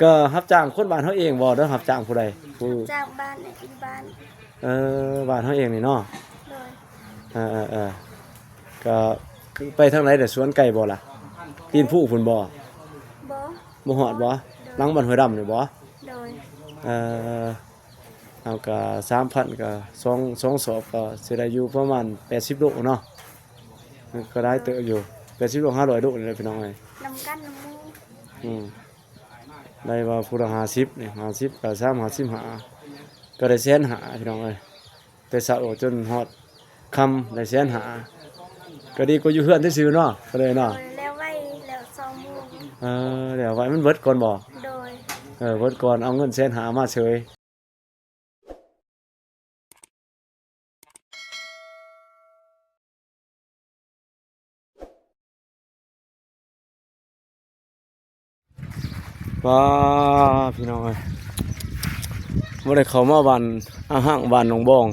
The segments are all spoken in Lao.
ກໍຮັບຈ້າງຄົນບ້ານເຮົາເອງບໍ່ ຫຼືຮັບຈ້າງຜູ້ໃດ? ຜູ້ ຈ້າງບ້ານໃນທີ່ບ້ານ. ເອີ ບ້ານເຮົາເອງນີ້ເນາະ. ໂດຍ. ເອີໆໆ ກໍຄືໄປທາງໃດລະ? ສວນໄກບໍ່ລະ? ຕີນພູພຸ້ນບໍ່? ບໍ່. ບໍ່ຮອດບໍ່? ໂດຍ. ຫຼັງບ້ານຫ້ວຍດຳນີ້ບໍ່? ໂດຍ. ເອີ ເຮົາກໍສາມພັນ ກໍສອງ ສອງສອບ ກໍຊິໄດ້ຢູ່ປະມານແປດສິບໂລເນາະ. ມັນກໍຫຼາຍເຕີບຢູ່ ແປດສິບໂລ ຫ້າຮ້ອຍໂລນີ້ແຫຼະ ພີ່ນ້ອງເອີຍ. ນຳກັນນຳໝູ່. ອືມ ໄດ້ວ່າຜູ້ລະຫ້າສິບນີ້ ຫ້າສິບ ກໍສາມ ຫ້າສິບຫ້າ ກໍໄດ້ແສນຫ້າ ພີ່ນ້ອງເອີຍ. ແຕ່ເຊົ້າຈົນຮອດຄ່ຳໄດ້ແສນຫ້າ ກໍດີກວ່າຢູ່ເຮືອນຊື່ໆເນາະ ກໍເລີຍເນາະ. ໂດຍ. ແລ້ວໄວ ແລ້ວສອງໂມງ. ເອີ ແລ້ວໄວ ມັນເບິດກ່ອນບໍ່? ໂດຍ. ເອີ ເບິດກ່ອນ ເອົາເງິນແສນຫ້າມາເສີຍ. ປ້າ ພີ່ນ້ອງເອີຍ ບໍ່ໄດ້ເຂົ້າມາບ້ານອາຮັ່ງ ບ້ານໜອງບອງ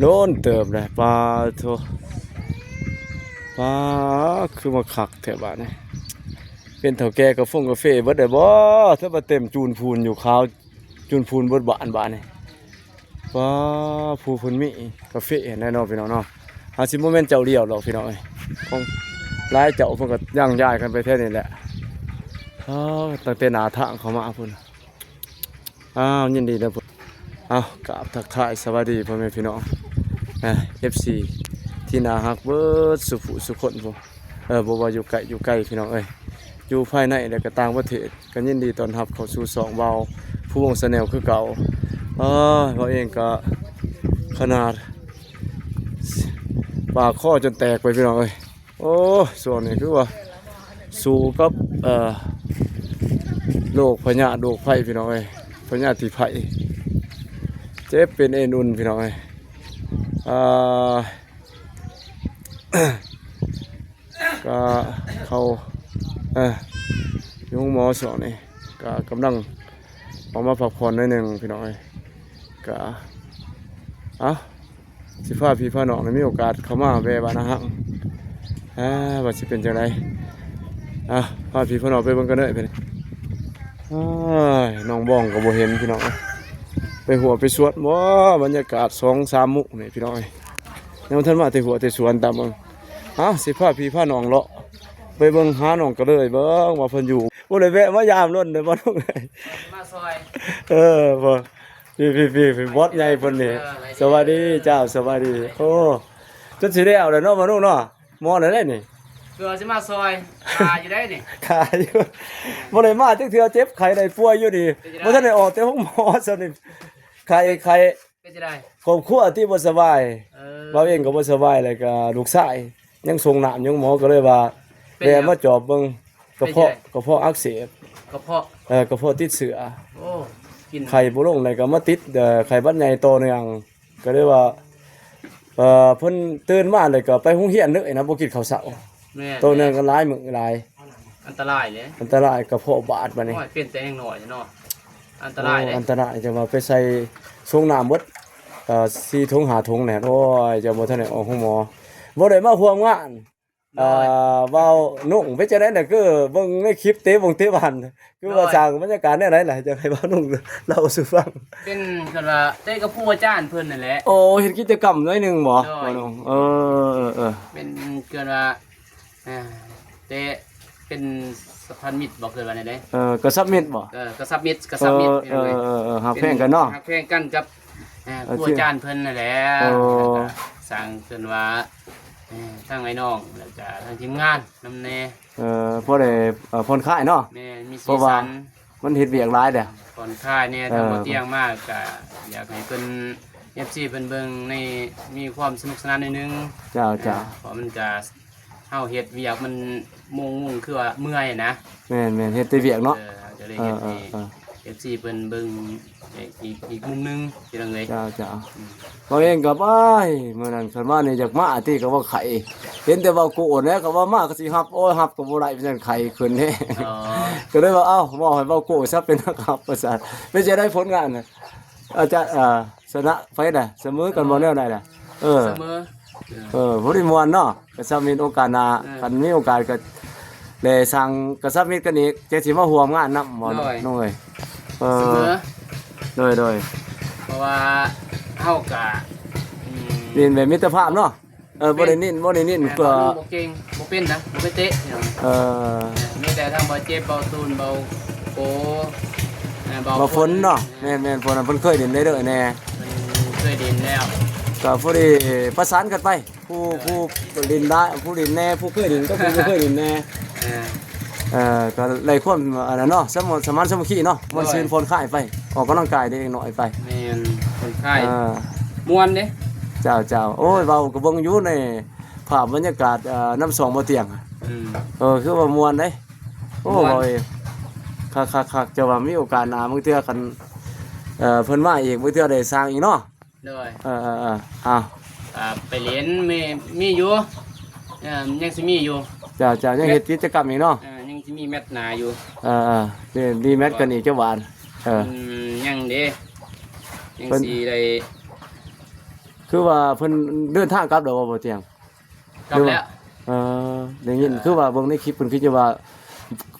ໂດນເຕີບແລ້ວ. ປ້າໂທ້ ປ້າ ຄືມາຄັກແທ້ບາດນີ້. ເປັນເຖົ້າແກ່ກາຟົງກາເຟເບິດແລ້ວບໍ່? ເຖິງວ່າເຕັມຈູນພູນຢູ່ ຂາວຈູນພູນເບິດບ້ານບາດນີ້. ປ້າ ຜູ້ເພິ່ນມີກາເຟຫັ້ນແຫຼະເນາະ ພີ່ນ້ອງເນາະ. ອາດຊິບໍ່ແມ່ນເຈົ້າດຽວດອກ ພີ່ນ້ອງເອີຍ ຂອງຫຼາຍເຈົ້າເພິ່ນກໍຍ່າງຍ້າຍກັນໄປແຖວນີ້ແຫຼະ. ອ້າ ຕັ້ງແຕ່ໜ້າທາງເຂົ້າມາພຸ້ນ. ອ້າວ ຍິນດີນຳເພິ່ນ. ອ້າວ ກາບທັກທາຍສະຫວັດດີພໍ່ແມ່ພີ່ນ້ອງ ເອັຟຊີ ທີ່ໜ້າຮັກເບິດສູ່ຜູ້ສູ່ຄົນພຸ້ນ. ເອີ ບໍ່ວ່າຢູ່ໃກ້ຢູ່ໄກ ພີ່ນ້ອງເອີຍ ຢູ່ພາຍໃນ ແລະ ກໍຕ່າງປະເທດ ກໍຍິນດີຕ້ອນຮັບເຂົ້າສູ່ຊ່ອງບ່າວພູວົງ Channel ຄືເກົ່າ. ເອີ ເຮົາເອງກໍຂະໜາດປາກຄໍຈົນແຕກໄປ ພີ່ນ້ອງເອີຍ. ໂອ້ ຊ່ວງນີ້ຄືວ່າສູ້ກັບ ເອີ ໂລກພະຍາດໂລກໄພ ພີ່ນ້ອງເອີຍ ພະຍາດທີ່ໄພ ເຈັບເປັນເອັນອຸ່ນ ພີ່ນ້ອງເອີຍ. ອ່າ ກະເຂົ້າ ເອີ ຢູ່ໂຮງໝໍຊ່ວງນີ້ ກະກຳລັງອອກມາພັກຜ່ອນໜ້ອຍໜຶ່ງ ພີ່ນ້ອງເອີຍ. ກະ ເອົ້າ ຊິພາພີ່ພານ້ອງໄດ້ມີໂອກາດເຂົ້າມາແວ່ບ້ານນາຮັກ ອ່າ ວ່າຊິເປັນຈັ່ງໃດ. ອ່າ ພາພີ່ພານ້ອງໄປເບິ່ງກັນເດີ. ອ້າຍ ໜອງບອງກໍບໍ່ເຫັນ ພີ່ນ້ອງເອີຍ ໄປຫົວໄປສວນບໍ່? ບັນຍາກາດສອງສາມມື້ນີ້ ພີ່ນ້ອງເອີຍ ຍັງບໍ່ທັນມາແຕ່ຫົວແຕ່ສວນຕາມເບິ່ງ. ເອົ້າ ຊິພາພີ່ພານ້ອງເລາະໄປເບິ່ງຫານ້ອງກະເລີຍເບິ່ງວ່າເພິ່ນຢູ່. ບໍ່ໄດ້ແວະມາຢາມດົນເດ້ບໍ່ນ້ອງເອີຍ? ມາຊ່ອຍ ເອີ ບໍ່ ພີ່ໆໆ ບອສໃຫຍ່ເພິ່ນນີ້. ເອີ ສະບາຍດີເຈົ້າ ສະບາຍດີ. ໂອ້ ຈົນຊິແລ້ວແລ້ວເນາະ ມານຸເນາະ. ໝໍແລ້ວເດ້ນີ້ ເກືອຊິມາຊ່ອຍ ຂາຢູ່ໄດ໋ນີ້ ຂາຢູ່ ບໍ່ໄດ້ມາຈັກເທື່ອ ເຈັບໄຂ້ໄດ້ປ່ວຍຢູ່ນີ້ ເປັນຈັ່ງໃດ? ບໍ່ທັນໄດ້ອອກແຕ່ໂຮງໝໍຊ້ຳນີ້ ໄຂ້ ໄຂ້ ເປັນຈັ່ງໃດ? ຄອບຄົວທີ່ບໍ່ສະບາຍ ເອີ ບ່າວເອງກໍບໍ່ສະບາຍ ແລ້ວກໍລູກຊາຍຍັງສົ່ງນ້ຳຢູ່ໂຮງໝໍ ກໍເລີຍວ່າ ເປັນຫຍັງ? ແວ່ມາຈອບເບິ່ງ ກະເພາະ ເປັນຈັ່ງໃດ? ກະເພາະອັກເສບ ກະເພາະ ເອີ ກະເພາະຕິດເຊື້ອ. ໂອ້ ກິນ ໄຂ້ບໍ່ລົງ ແລ້ວກໍມາຕິດ ເອີ ໄຂ້ຫວັດໃຫຍ່ຕໍ່ເນື່ອງ ກໍເລີຍວ່າ ເອີ ເພິ່ນຕື່ນມາແລ້ວກໍໄປໂຮງຮຽນເລີຍນະ ບໍ່ກິນເຂົ້າເຊົ້າ. ແມ່ນ ຕໍ່ເນື່ອງກັນຫຼາຍມື້ຫຼາຍ ອັນຕະລາຍເດ້ ອັນຕະລາຍກະເພາະບາດບາດນີ້. ໂອ້ຍ ເປັນແຕ່ຍັງນ້ອຍເນາະ ອັນຕະລາຍເດ້. ໂອ້ ອັນຕະລາຍ ຈັ່ງວ່າໄປໃສ່ຊົງນ້ຳເບິດ ເອີ ສີ່ຖົງຫ້າຖົງແຫຼະ. ໂອ້ຍ ເຈົ້າບໍ່ທັນໄດ້ອອກໂຮງໝໍ ບໍ່ໄດ້ມາຮ່ວມງານ ໂດຍ ອ່າ ເວົ້ານຸ່ງ ເປັນຈັ່ງໃດນະ? ຄືເບິ່ງໃນຄລິບເຕະວົງເຕະບານ ຄືວ່າ ໂດຍ ສ້າງບັນຍາກາດແນວໃດລະ? ຢາກໃຫ້ເວົ້ານຸ່ງເລົ່າສູ່ຟັງ. ເປັນ ເອີ້ນວ່າເຕະກັບຄູອາຈານເພິ່ນນັ້ນແຫຼະ. ໂອ້ ເຮັດກິດຈະກຳໜ້ອຍໜຶ່ງບໍ? ໂດຍ ເອີ ເອີ ເປັນ ເອີ້ນວ່າ ອ່າ ເຕະເປັນສະພານມິດບໍ? ເອີ້ນວ່າແນວໃດ? ເອີ ກະຊັບມິດບໍ? ເອີ ກະຊັບມິດ ກະຊັບມິດ ເອີ ເອີ ເອີ ເອີ ຮັກແພງກັນເນາະ ຮັກແພງກັນກັບ ອ່າ ເອີ ຄູອາຈານເພິ່ນນັ້ນແຫຼະ. ໂອ້ ແລ້ວກະສ້າງເອີ້ນວ່າ ເອີ ທັງອ້າຍນ້ອງ ແລ້ວກະທັງທີມງານນຳແດ່. ເອີ ພໍໄດ້ ເອີ ຜ່ອນຄາຍເນາະ. ແມ່ນ ມີສີສັນ ມັນເຮັດວຽກຫຼາຍເດ້ ຜ່ອນຄາຍແດ່. ເອີ ທາງບໍ່ຕຽງມາກະຢາກໃຫ້ເພິ່ນ ເອັຟຊີ ເພິ່ນເບິ່ງໃນ ມີຄວາມສະໜຸກສະໜານໜ້ອຍໜຶ່ງ. ເຈົ້າ ເຈົ້າ ເອີ ເພາະມັນກະ ເຮົາເຮັດວຽກມັນງຸ່ງໆ ຄືວ່າເມື່ອຍນະ. ແມ່ນໆ ເຮັດແຕ່ວຽກເນາະ. ເອີ ເຮົາກະເລີຍເຮັດໃຫ້ ເອີ ເອັຟຊີ ເພິ່ນເບິ່ງ ອີກ ອີກມຸມໜຶ່ງ ພີ່ນ້ອງເອີຍ. ເຈົ້າ ເຈົ້າ ອືມ ເຮົາເອງກໍ ໂອ້ຍ ມື້ນັ້ນຄັນວ່ານີ້ຢາກມາຕິ ກໍວ່າໄຂ້ ເຫັນແຕ່ເວົ້າໂກ້ແຫຼະ ກໍວ່າມາກໍຊິຮັບ ໂອ້ຍ ຮັບກໍບໍ່ໄດ້ ເປັນຫຍັງໄຂ້ຂຶ້ນແຮງ. ອໍ ກໍເລີຍວ່າ ເອົ້າ ເວົ້າໃຫ້ເວົ້າໂກ້ຊະ ເປັນນັກຮັບ ວ່າຊັ້ນ. ເປັນຈັ່ງໃດຜົນງານນະ ອາຈານ? ອ່າ ຊະນະໄປນະ ສະເໝີກັນບໍ່ ແນວໃດລະ? ເອີ ສະເໝີ ເອີ ພໍດີມ່ວນເນາະ. ກໍຊະມີໂອກາດໜ້າ ເອີ ຄັນມີໂອກາດກໍ ແລະ ສ້າງກະສຳເລັດກັນອີກ ແຈະຊິມາຮ່ວມງານນຳບໍ່ ໂດຍ ນ້ອງເອີຍ? ເອີ ສະເໝີ ໂດຍໆ ເພາະວ່າເຮົາກະ ອືມ ຫຼິ້ນແບບມິດຕະພາບເນາະ. ເອີ ບໍ່ໄດ້ຫຼິ້ນ ບໍ່ໄດ້ຫຼິ້ນ ແມ່ນ ກໍ ບໍ່ເກັ່ງ ບໍ່ເປັນນະ ບໍ່ໄປເຕະ ເອີ ມີແຕ່ທາງບ່າວເຈັບ ບ່າວຕູນ ບ່າວໂກ ເອີ ບ່າວ ບ່າວຝົນເນາະ ແມ່ນໆ ເພາະວ່າເພິ່ນເຄີຍຫຼິ້ນໄດ້ເດີແດ່ ເພິ່ນເຄີຍຫຼິ້ນແລ້ວ ກໍພໍດີປະສານກັນໄປ ຜູ້ ເອີ ຜູ້ຫຼິ້ນໄດ້ ຜູ້ຫຼິ້ນແດ່ ຜູ້ເຄີຍຫຼິ້ນກັບຜູ້ບໍ່ເຄີຍຫຼິ້ນແດ່ ເອີ ເອີ ກໍໄດ້ຄວາມອັນນັ້ນເນາະ ສະໝ- ສະໝານສາມັກຄີເນາະ ມ່ວນຊື່ນຜ່ອນຄາຍໄປ ອອກກຳລັງກາຍເດັກນ້ອຍໄປ ແມ່ນ ຜ່ອນຄາຍ ເອີ ມ່ວນເດ້ ເຈົ້າ ເຈົ້າ ໂອ້ຍ ເວົ້າກໍເບິ່ງຢູ່ໃນ ພາບບັນຍາກາດ ເອີ ນຳຊ່ອງບໍ່ຕຽງ ອືມ ເອີ ຄືວ່າມ່ວນເດ້ ໂອ້ ມ່ວນ ເວົ້າເອງ ຄັກໆໆ ເຈົ້າວ່າມີໂອກາດໜ້າ ບາງເທື່ອຄັນ ເອີ ເພິ່ນມາອີກ ບາງເທື່ອໄດ້ສ້າງອີກເນາະ ໂດຍ ເອີໆໆ ເອົາ ອ່າ ໄປຫຼິ້ນ ມີ ມີຢູ່ ເອີ ຍັງຊິມີຢູ່ ເຈົ້າໆ ຍັງເຮັດກິດຈະກຳອີກເນາະ ເອີ ຍັງຊິມີແມັດໜ້າຢູ່ ເອີໆ ມີແມັດກັນອີກຈັກບາດ ເອີ ອືມ ຍັງເດ້ ຍັງ ເພິ່ນ ຊິໄດ້ ຄືວ່າເພິ່ນເດີນທາງກັບແລ້ວບໍ່ ບໍ່ຕຽງ? ກັບແລ້ວ ເອີ ໄດ້ຍິນ ເອີ ຄືວ່າເບິ່ງໃນຄລິບເພິ່ນຄືຈະວ່າ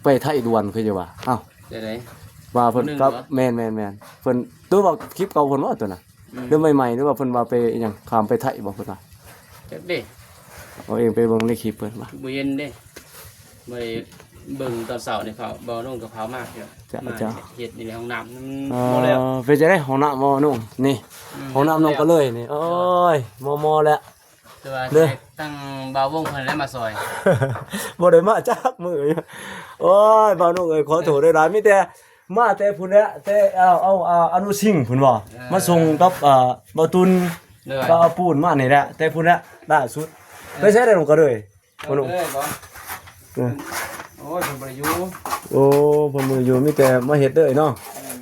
ໄປໄທດ່ວນ ຄືຈະວ່າ ອ້າວ ຈັ່ງໃດ ວ່າເພິ່ນກັບ ແມ່ນໆໆ ເພິ່ນ ຫຼືວ່າຄລິບເກົ່າເພິ່ນບໍ່ຕົວນັ້ນ ອືມ ຫຼືໃໝ່ໆ ຫຼືວ່າເພິ່ນວ່າໄປອີ່ຫຍັງ ຂ້າມໄປໄທບໍ່ເພິ່ນວ່າ ຈັກເດ້ ເອົາເອງໄປເບິ່ງໃນຄລິບເພິ່ນວ່າ ບໍ່ເຫັນເດ້ ບໍ່ໄດ້ເບິ່ງຕອນເຊົ້ານີ້ ເຂົາ ບ່າວນຸ່ງກໍພາມາ ເຈົ້າ ມາເຮັດຢູ່ໃນຫ້ອງນ້ຳ ມັນ ເອີ ບໍ່ແລ້ວ ເປັນຈັ່ງໃດຫ້ອງນ້ຳ ບ່າວນຸ່ງ ນີ້ ອືມ ຫ້ອງນ້ຳນ້ອງກະເລີຍນີ້ ໂອ້ຍ ມໍ່ໆ ແລ້ວ ແຕ່ວ່າ ເດ້ ທາງບ່າວວົງເພິ່ນໄດ້ມາຊ່ອຍ ບໍ່ໄດ້ມາຈັກມື້ ໂອ້ຍ ບ່າວນຸ່ງເອີຍ ຂໍໂທດຫຼາຍໆ ມີແຕ່ ມາແຕ່ພຸ້ນແຫຼະ ແຕ່ເອົາ ເອົາ ເອົາອະນຸສິງພຸ້ນບໍ່ ເອີ ມາສົ່ງກັບ ເອີ ບ່າວຕຸນ ໂດຍ ກໍເອົາປູນມານີ້ແຫຼະ ແຕ່ພຸ້ນແຫຼະ ລ່າສຸດ ເອີ ໄປໃສໄດ້ນ້ອງກະເລີຍ ເອີ ບໍ່ຮູ້ ເອີ ເອີ ໂອ້ຍ ເພິ່ນບໍ່ໄດ້ຢູ່ ໂອ້ ເພິ່ນບໍ່ໄດ້ຢູ່ ມີແຕ່ມາເຮັດເລີຍເນາະ ອືມ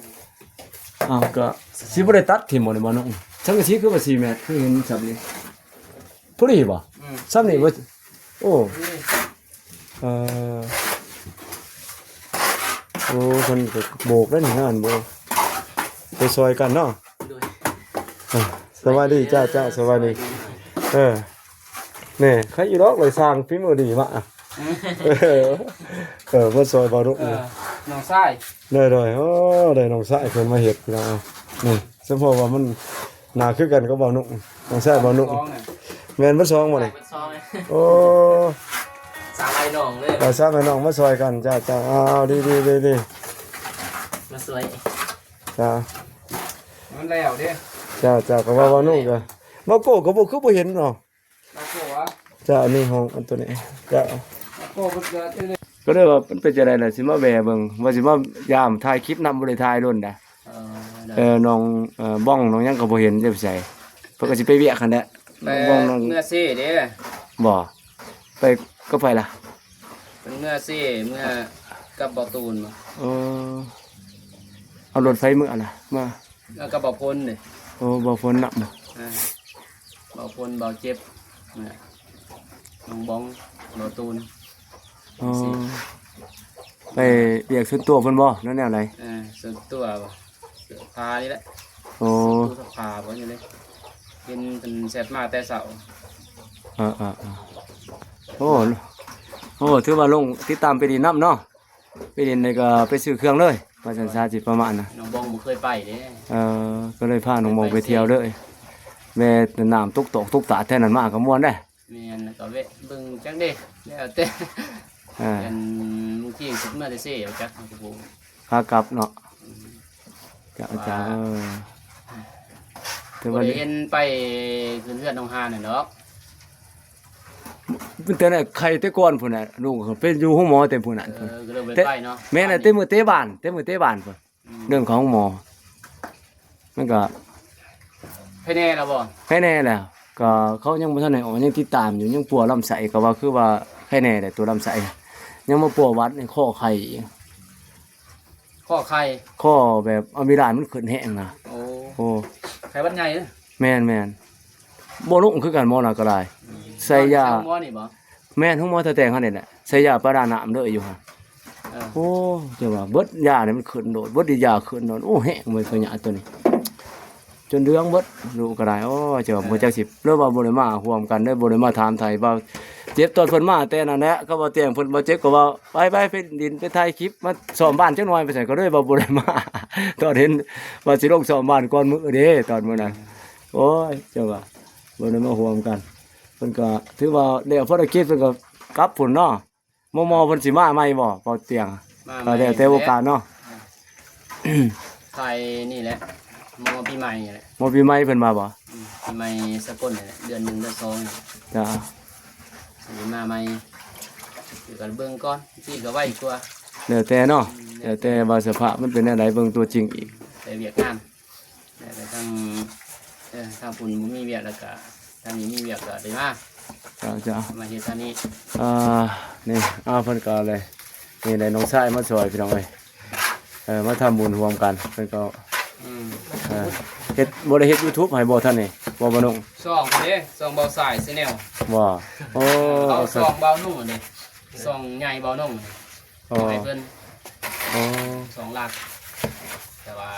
ເອົາ ກໍຊິບໍ່ໄດ້ຕັດຖິ້ມບໍ່ນີ້ ບ່າວນຸ່ງ ສັງກະສີຄືວ່າສີ່ແມັດ ຄືເຫັນສ່ຳນີ້ ພໍດີບໍ່? ອືມ ສ່ຳນີ້ບໍ່? ໂອ້ ພໍດີ ເອີ ໂອ້ ເພິ່ນກໍໂບກໄດ້ນີ້ ງານບໍ່ ໄປຊ່ອຍກັນເນາະ ໂດຍ ເອີ ສະບາຍດີ ເຈົ້າ ເຈົ້າ ສະບາຍດີ ເອີ ແນ່ ໃຄຢູ່ດອກ ໄດ້ຊ່າງຝີມືດີມາ ອືມ ເອີ ເອີ ມາຊ່ອຍບ່າວນຸ່ງ ເອີ ນ້ອງຊາຍ ໂດຍໆ ໂອ້ ໄດ້ນ້ອງຊາຍເພິ່ນມາເຮັດ ພີ່ນ້ອງ ນີ້ ສະເພາະວ່າມັນ ໜ້າຄືກັນກັບບ່າວນຸ່ງ ນ້ອງຊາຍບ່າວນຸ່ງ ແມ່ນເບິດສອງບໍ່ນີ້ ເບິດສອງເລີຍ ໂອ້ ສາມອ້າຍນ້ອງເລີຍ ເອີ ສາມອ້າຍນ້ອງມາຊ່ອຍກັນ ເຈົ້າ ເຈົ້າ ອ້າວ ດີໆ ດີໆ ມາຊ່ວຍ ເຈົ້າ ມັນແລ້ວເດ້ ເຈົ້າ ເຈົ້າ ກໍວ່າບ່າວນຸ່ງກໍ ບ່າວໂກ້ກໍບໍ່ ຄືບໍ່ເຫັນເນາະ ບ່າວໂກ້ຫວາ ເຈົ້າ ອັນນີ້ຫ້ອງ ອັນໂຕນີ້ ເຈົ້າ ບ່າວໂກ້ເພິ່ນກໍ ກໍເລີຍວ່າມັນເປັນຈັ່ງໃດລະ ຊິມາແວ່ເບິ່ງ ວ່າຊິມາຢາມ ຖ່າຍຄລິບນຳ ບໍ່ໄດ້ຖ່າຍດົນນະ ເອີ ເອີ ນ້ອງ ເອີ ບ້ອງ ນ້ອງຫຍັງກໍບໍ່ເຫັນ ຈະໄປໃສ ເພິ່ນກໍຊິໄປວຽກຫັ້ນແຫຼະ ແຕ່ ບ້ອງ ນ້ອງ ເມືອເຊເດ້ ບໍ່ ໄປກັບໃຜລະ ເພິ່ນເມືອເຊ ເມືອກັບບ່າວຕູນ ເອີ ເອົາລົດໃຜເມືອລະ ມາ ເມືອກັບບ່າວພົນເດ້ ໂອ້ ບ່າວພົນນຳ ອ່າ ບ່າວພົນ ບ່າວເຈັບ ນ້ອງບ້ອງ ບ່າວຕູນ ອໍ ຈັ່ງຊີ້ ໄປວຽກສ່ວນຕົວເພິ່ນບໍ່ ຫຼືແນວໃດ ເອີ ສ່ວນຕົວບໍ່ ເສື້ອຜ້ານີ້ແຫຼະ ໂອ້ ສ່ວນຕົວ ເສື້ອຜ້າບໍ່ນີ້ເລີຍ ເຫັນເພິ່ນແຊັດມາແຕ່ເຊົ້າ ເອີໆໆ ໂອ້ ໂອ້ ຖືວ່າລົງຕິດຕາມໄປດີນຳເນາະ ໄປຫຼິ້ນແລ້ວກໍໄປຊື້ເຄື່ອງເລີຍ ວ່າຊັ້ນຊະ ຊິປະມານນະ ນ້ອງບ້ອງບໍ່ເຄີຍໄປເດ້ ເອີ ກໍເລີຍພານ້ອງບ້ອງໄປທ່ຽວເລີຍ ແວ່ນ້ຳຕົກຕອກຕົກຕາດແຖວນັ້ນມາກໍມ່ວນເດ້ ແມ່ນ ແລ້ວກໍແວະເບິ່ງຈັກເດ້ ແລ້ວແຕ່ ອ່າ ອັນບາງທີກໍເມືອແຕ່ເຊ ຈັກ ເຮົາກໍບໍ່ ຂາກັບເນາະ ອືມ ເຈົ້າ ເຈົ້າ ເອີ ແຕ່ວ່າບໍ່ໄດ້ເຫັນໄປຂຶ້ນເຮືອນນ້ອງຮານນັ້ນດອກ ແຕ່ນັ້ນໄຂ້ແຕ່ກ່ອນພຸ້ນນະ ລູກໄປຢູ່ໂຮງໝໍແຕ່ພຸ້ນນະ ເອີ ກໍເລີຍບໍ່ໄດ້ໄປເນາະ ແມ່ນແຫຼະ ແຕ່ມື້ເຕະບານ ແຕ່ມື້ເຕະບານພຸ້ນ ອືມ ເລື່ອງຂອງໂຮງໝໍ ມັນກໍ ໄຄແນ່ແລ້ວບໍ່? ໄຄແນ່ແລ້ວ ກໍເຂົາຍັງບໍ່ທັນໄດ້ອອກ ຍັງຕິດຕາມຢູ່ ຍັງປົວລຳໄສ້ ກໍວ່າຄືວ່າໄຄແນ່ແຫຼະ ຕົວລຳໄສ້ ຍັງມາປົວຫວັດໃນຄໍໄຂ້ອີກ ຄໍໄຂ້ ຄໍແບບອາມີລາດມັນຂຶ້ນແຮງນະ ໂອ້ ໂອ້ ໄຂ້ຫວັດໃຫຍ່ເດ້ ແມ່ນໆ ບໍ່ລົງຄືກັນ ໝໍນະກໍໄດ້ ອືມ ໃສ່ຢາ ໂຮງໝໍນີ້ບໍ່? ແມ່ນ ໂຮງໝໍທ່າແຕງຫັ້ນນີ້ແຫຼະ ໃສ່ຢາປາດານ້ຳເລີຍຢູ່ຫັ້ນ ເອີ ໂອ້ ຈັ່ງວ່າເບິດຢານີ້ມັນຂຶ້ນໂລດ ເບິດຢາຂຶ້ນໂລດ ໂອ້ ແຮງເວີຍ ພະຍາດຕົວນີ້ ຈົນເຫຼືອງເບິດ ລູກກໍໄດ້. ໂອ້ຍ ເຈົ້າ ເອີ ບໍ່ຈັກຊິ ຫຼືວ່າບໍ່ໄດ້ມາຮ່ວມກັນເດ້ ບໍ່ໄດ້ມາຖາມໄຖ່ບ່າວເຈັບ. ຕອນເພິ່ນມາແຕ່ນັ້ນແຫຼະ ກໍບ່າວແຕງເພິ່ນ ບ່າວເຈັບກໍວ່າ ໄປໆ ໄປດິນ ໄປຖ່າຍຄລິບ ມາຊ້ອມບ້ານຈັກໜ່ອຍ ໄປໃສກໍເລີຍວ່າບໍ່ໄດ້ມາ. ຕອນເຫັນວ່າຊິລົງຊ້ອມບ້ານກ່ອນມື້ເດ້ ຕອນມື້ນັ້ນ. ໂອ້ຍ ເຈົ້າວ່າບໍ່ໄດ້ມາຮ່ວມກັນ ເພິ່ນກໍຖືວ່າແລ້ວພາລະກິດ ເພິ່ນກໍກັບພຸ້ນເນາະ. ໝໍ ໝໍເພິ່ນຊິມາໃໝ່ບໍ່ ບ່າວຕຽງ? ມາໃໝ່ ກໍແລ້ວແຕ່ໂອກາດເນາະ. ອ່າ ໄປນີ້ແຫຼະ ໝໍປີໃໝ່ນີ້ແຫຼະ. ໝໍປີໃໝ່ເພິ່ນມາບໍ່? ອືມ ປີໃໝ່ສາກົນນີ້ແຫຼະ ເດືອນໜຶ່ງເດືອນສອງນີ້. ຈ້າ ຊິມາໃໝ່ ຄືກັນເບິ່ງກ່ອນ ປີກໍໄວກວ່າ. ແລ້ວແຕ່ເນາະ. ອືມ ແລ້ວແຕ່ວ່າສະພາບມັນເປັນແນວໃດ ເບິ່ງຕົວຈິງອີກ ແຕ່ວຽກງານ. ແລ້ວກໍທາງ ເອີ ທາງພຸ້ນບໍ່ມີວຽກ ແລ້ວກໍທາງນີ້ມີວຽກກໍໄດ້ມາ. ເຈົ້າ ເຈົ້າ ມາເຮັດທາງນີ້. ອ່າ ນີ້ ອ່າ ເພິ່ນກໍເລີຍ ນີ້ໄດ້ນ້ອງຊາຍມາຊ່ອຍ ພີ່ນ້ອງເອີຍ. ເອີ ມາທຳບຸນຮ່ວມກັນ ເພິ່ນກໍ ອືມ ເອີ ເຮັດ ບໍ່ໄດ້ເຮັດຢູທູບໃຫ້ບໍ່ທ່ານນີ້ ບໍ່ ບ່າວນຸ່ງ? ຊ່ອງເດ້ ຊ່ອງບ່າວຊາຍແຊນແນວ. ບໍ່ ໂອ້ ເອົາຊ່ອງບ່າວນຸ່ງເດ້ ຊ່ອງໃຫຍ່ບ່າວນຸ່ງ. ອໍ ໃຫ້ເພິ່ນ. ອໍ ສອງຫຼັກ ແຕ່ວ່າ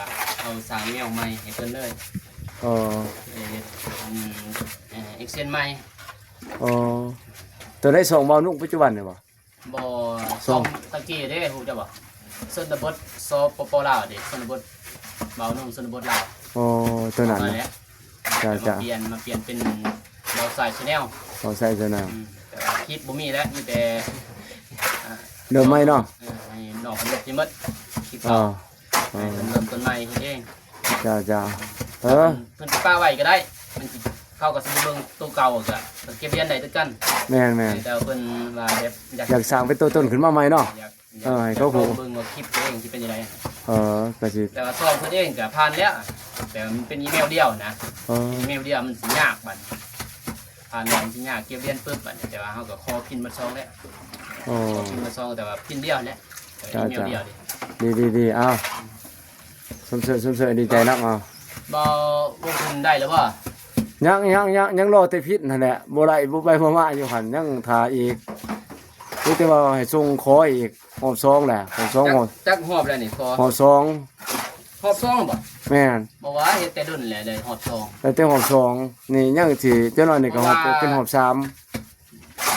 ເຮົາສ້າງແນວໃໝ່ໃຫ້ເພິ່ນເລີຍ. ອໍ ເຮັດ ເຮັດ ເຮັດ ເອັກເຊັນໃໝ່. ອໍ ຕົວໃດ ຊ່ອງບ່າວນຸ່ງປັດຈຸບັນນີ້ບໍ່? ບໍ່ ຊ່ອງ ຊ່ອງຕະກີ້ເດ້ ຮູ້ຈັກບໍ່? ຊົນນະບົດ ສປປ ລາວເດ້ ຊົນນະບົດ ບ່າວນຸ່ງຊົນນະບົດລາວ. ອໍ ຕົວນັ້ນນະ. ແລ້ວ ຈ້າ ມາປ່ຽນ ມາປ່ຽນເປັນບ່າວຊາຍແຊນແນວ ບ່າວຊາຍແຊນແນວ. ອືມ ແຕ່ວ່າຄລິບບໍ່ມີແລ້ວ ມີແຕ່ ອ່າ ເລີ່ມໃໝ່ເນາະ. ເອີ ໃຫ້ນ້ອງເພິ່ນລົບຖິ້ມໝົດຄລິບເກົ່າ. ອໍ ໃຫ້ເພິ່ນເລີ່ມຕົ້ນໃໝ່ເຮັດເອງ. ຈ້າ ຈ້າ ເອີ ເພິ່ນ ເພິ່ນປະໄວ້ກໍໄດ້ ມັນຊິ ເຂົາກໍຊິໄປເບິ່ງໂຕເກົ່າ ກໍເກັບລຽນໄດ້ຄືກັນ. ແມ່ນໆ ແຕ່ວ່າເພິ່ນວ່າແບບຢາກ ຢາກສ້າງເປັນຕົວຕົນຂຶ້ນມາໃໝ່ເນາະ. ຢາກ ເອີ ໃຫ້ເຂົາຮູ້ ເບິ່ງວ່າຄລິບຕົວເອງຊິເປັນຈັ່ງໃດ. ເອີ ກໍຊິ ແຕ່ວ່າຊ່ອງເພິ່ນເອງກໍຜ່ານແລ້ວ ແຕ່ມັນເປັນອີເມວດຽວນະ. ເອີ ອີເມວດຽວມັນຊິຍາກບັດ ຜ່ານແລ້ວມັນຊິຍາກ ເກັບລຽນປຶບບັດນີ້. ແຕ່ວ່າເຮົາກໍຂໍພິມໝົດຊ່ອງແລ້ວ. ອໍ ຂໍພິມໝົດຊ່ອງ ແຕ່ວ່າພິມດຽວແຫຼະ ແຕ່ອີເມວດຽວເດ້. ດີໆໆ ອ້າວ ຊົມເຊີຍ ຊົມເຊີຍ ດີໃຈນຳ. ອ້າວ ບໍ່ ບໍ່ຂຶ້ນໄດ້ແລ້ວບໍ່? ຍັງ ຍັງ ຍັງ ຍັງລໍແຕ່ພິມຫັ້ນແຫຼະ ບໍ່ໄດ້ ບໍ່ໄປບໍ່ມາຢູ່ຫັ້ນ ຍັງຖ້າອີກ. ມີແຕ່ວ່າໃຫ້ສົ່ງຂໍອີກຮອບສອງແຫຼະ ຮອບສອງ. ຈັກ ຮອບ ຈັກຮອບແລ້ວນີ້ຂໍ? ຮອບສອງ. ຮອບສອງບໍ່? ແມ່ນ. ບໍ່ວ່າເຮັດແຕ່ດົນແລ້ວ ໄດ້ຮອບສອງ ໄດ້ແຕ່ຮອບສອງ. ນີ້ຍັງຊິ ຈັກໜ້ອຍນີ້ກໍຮອບ ເປັນຮອບສາມ.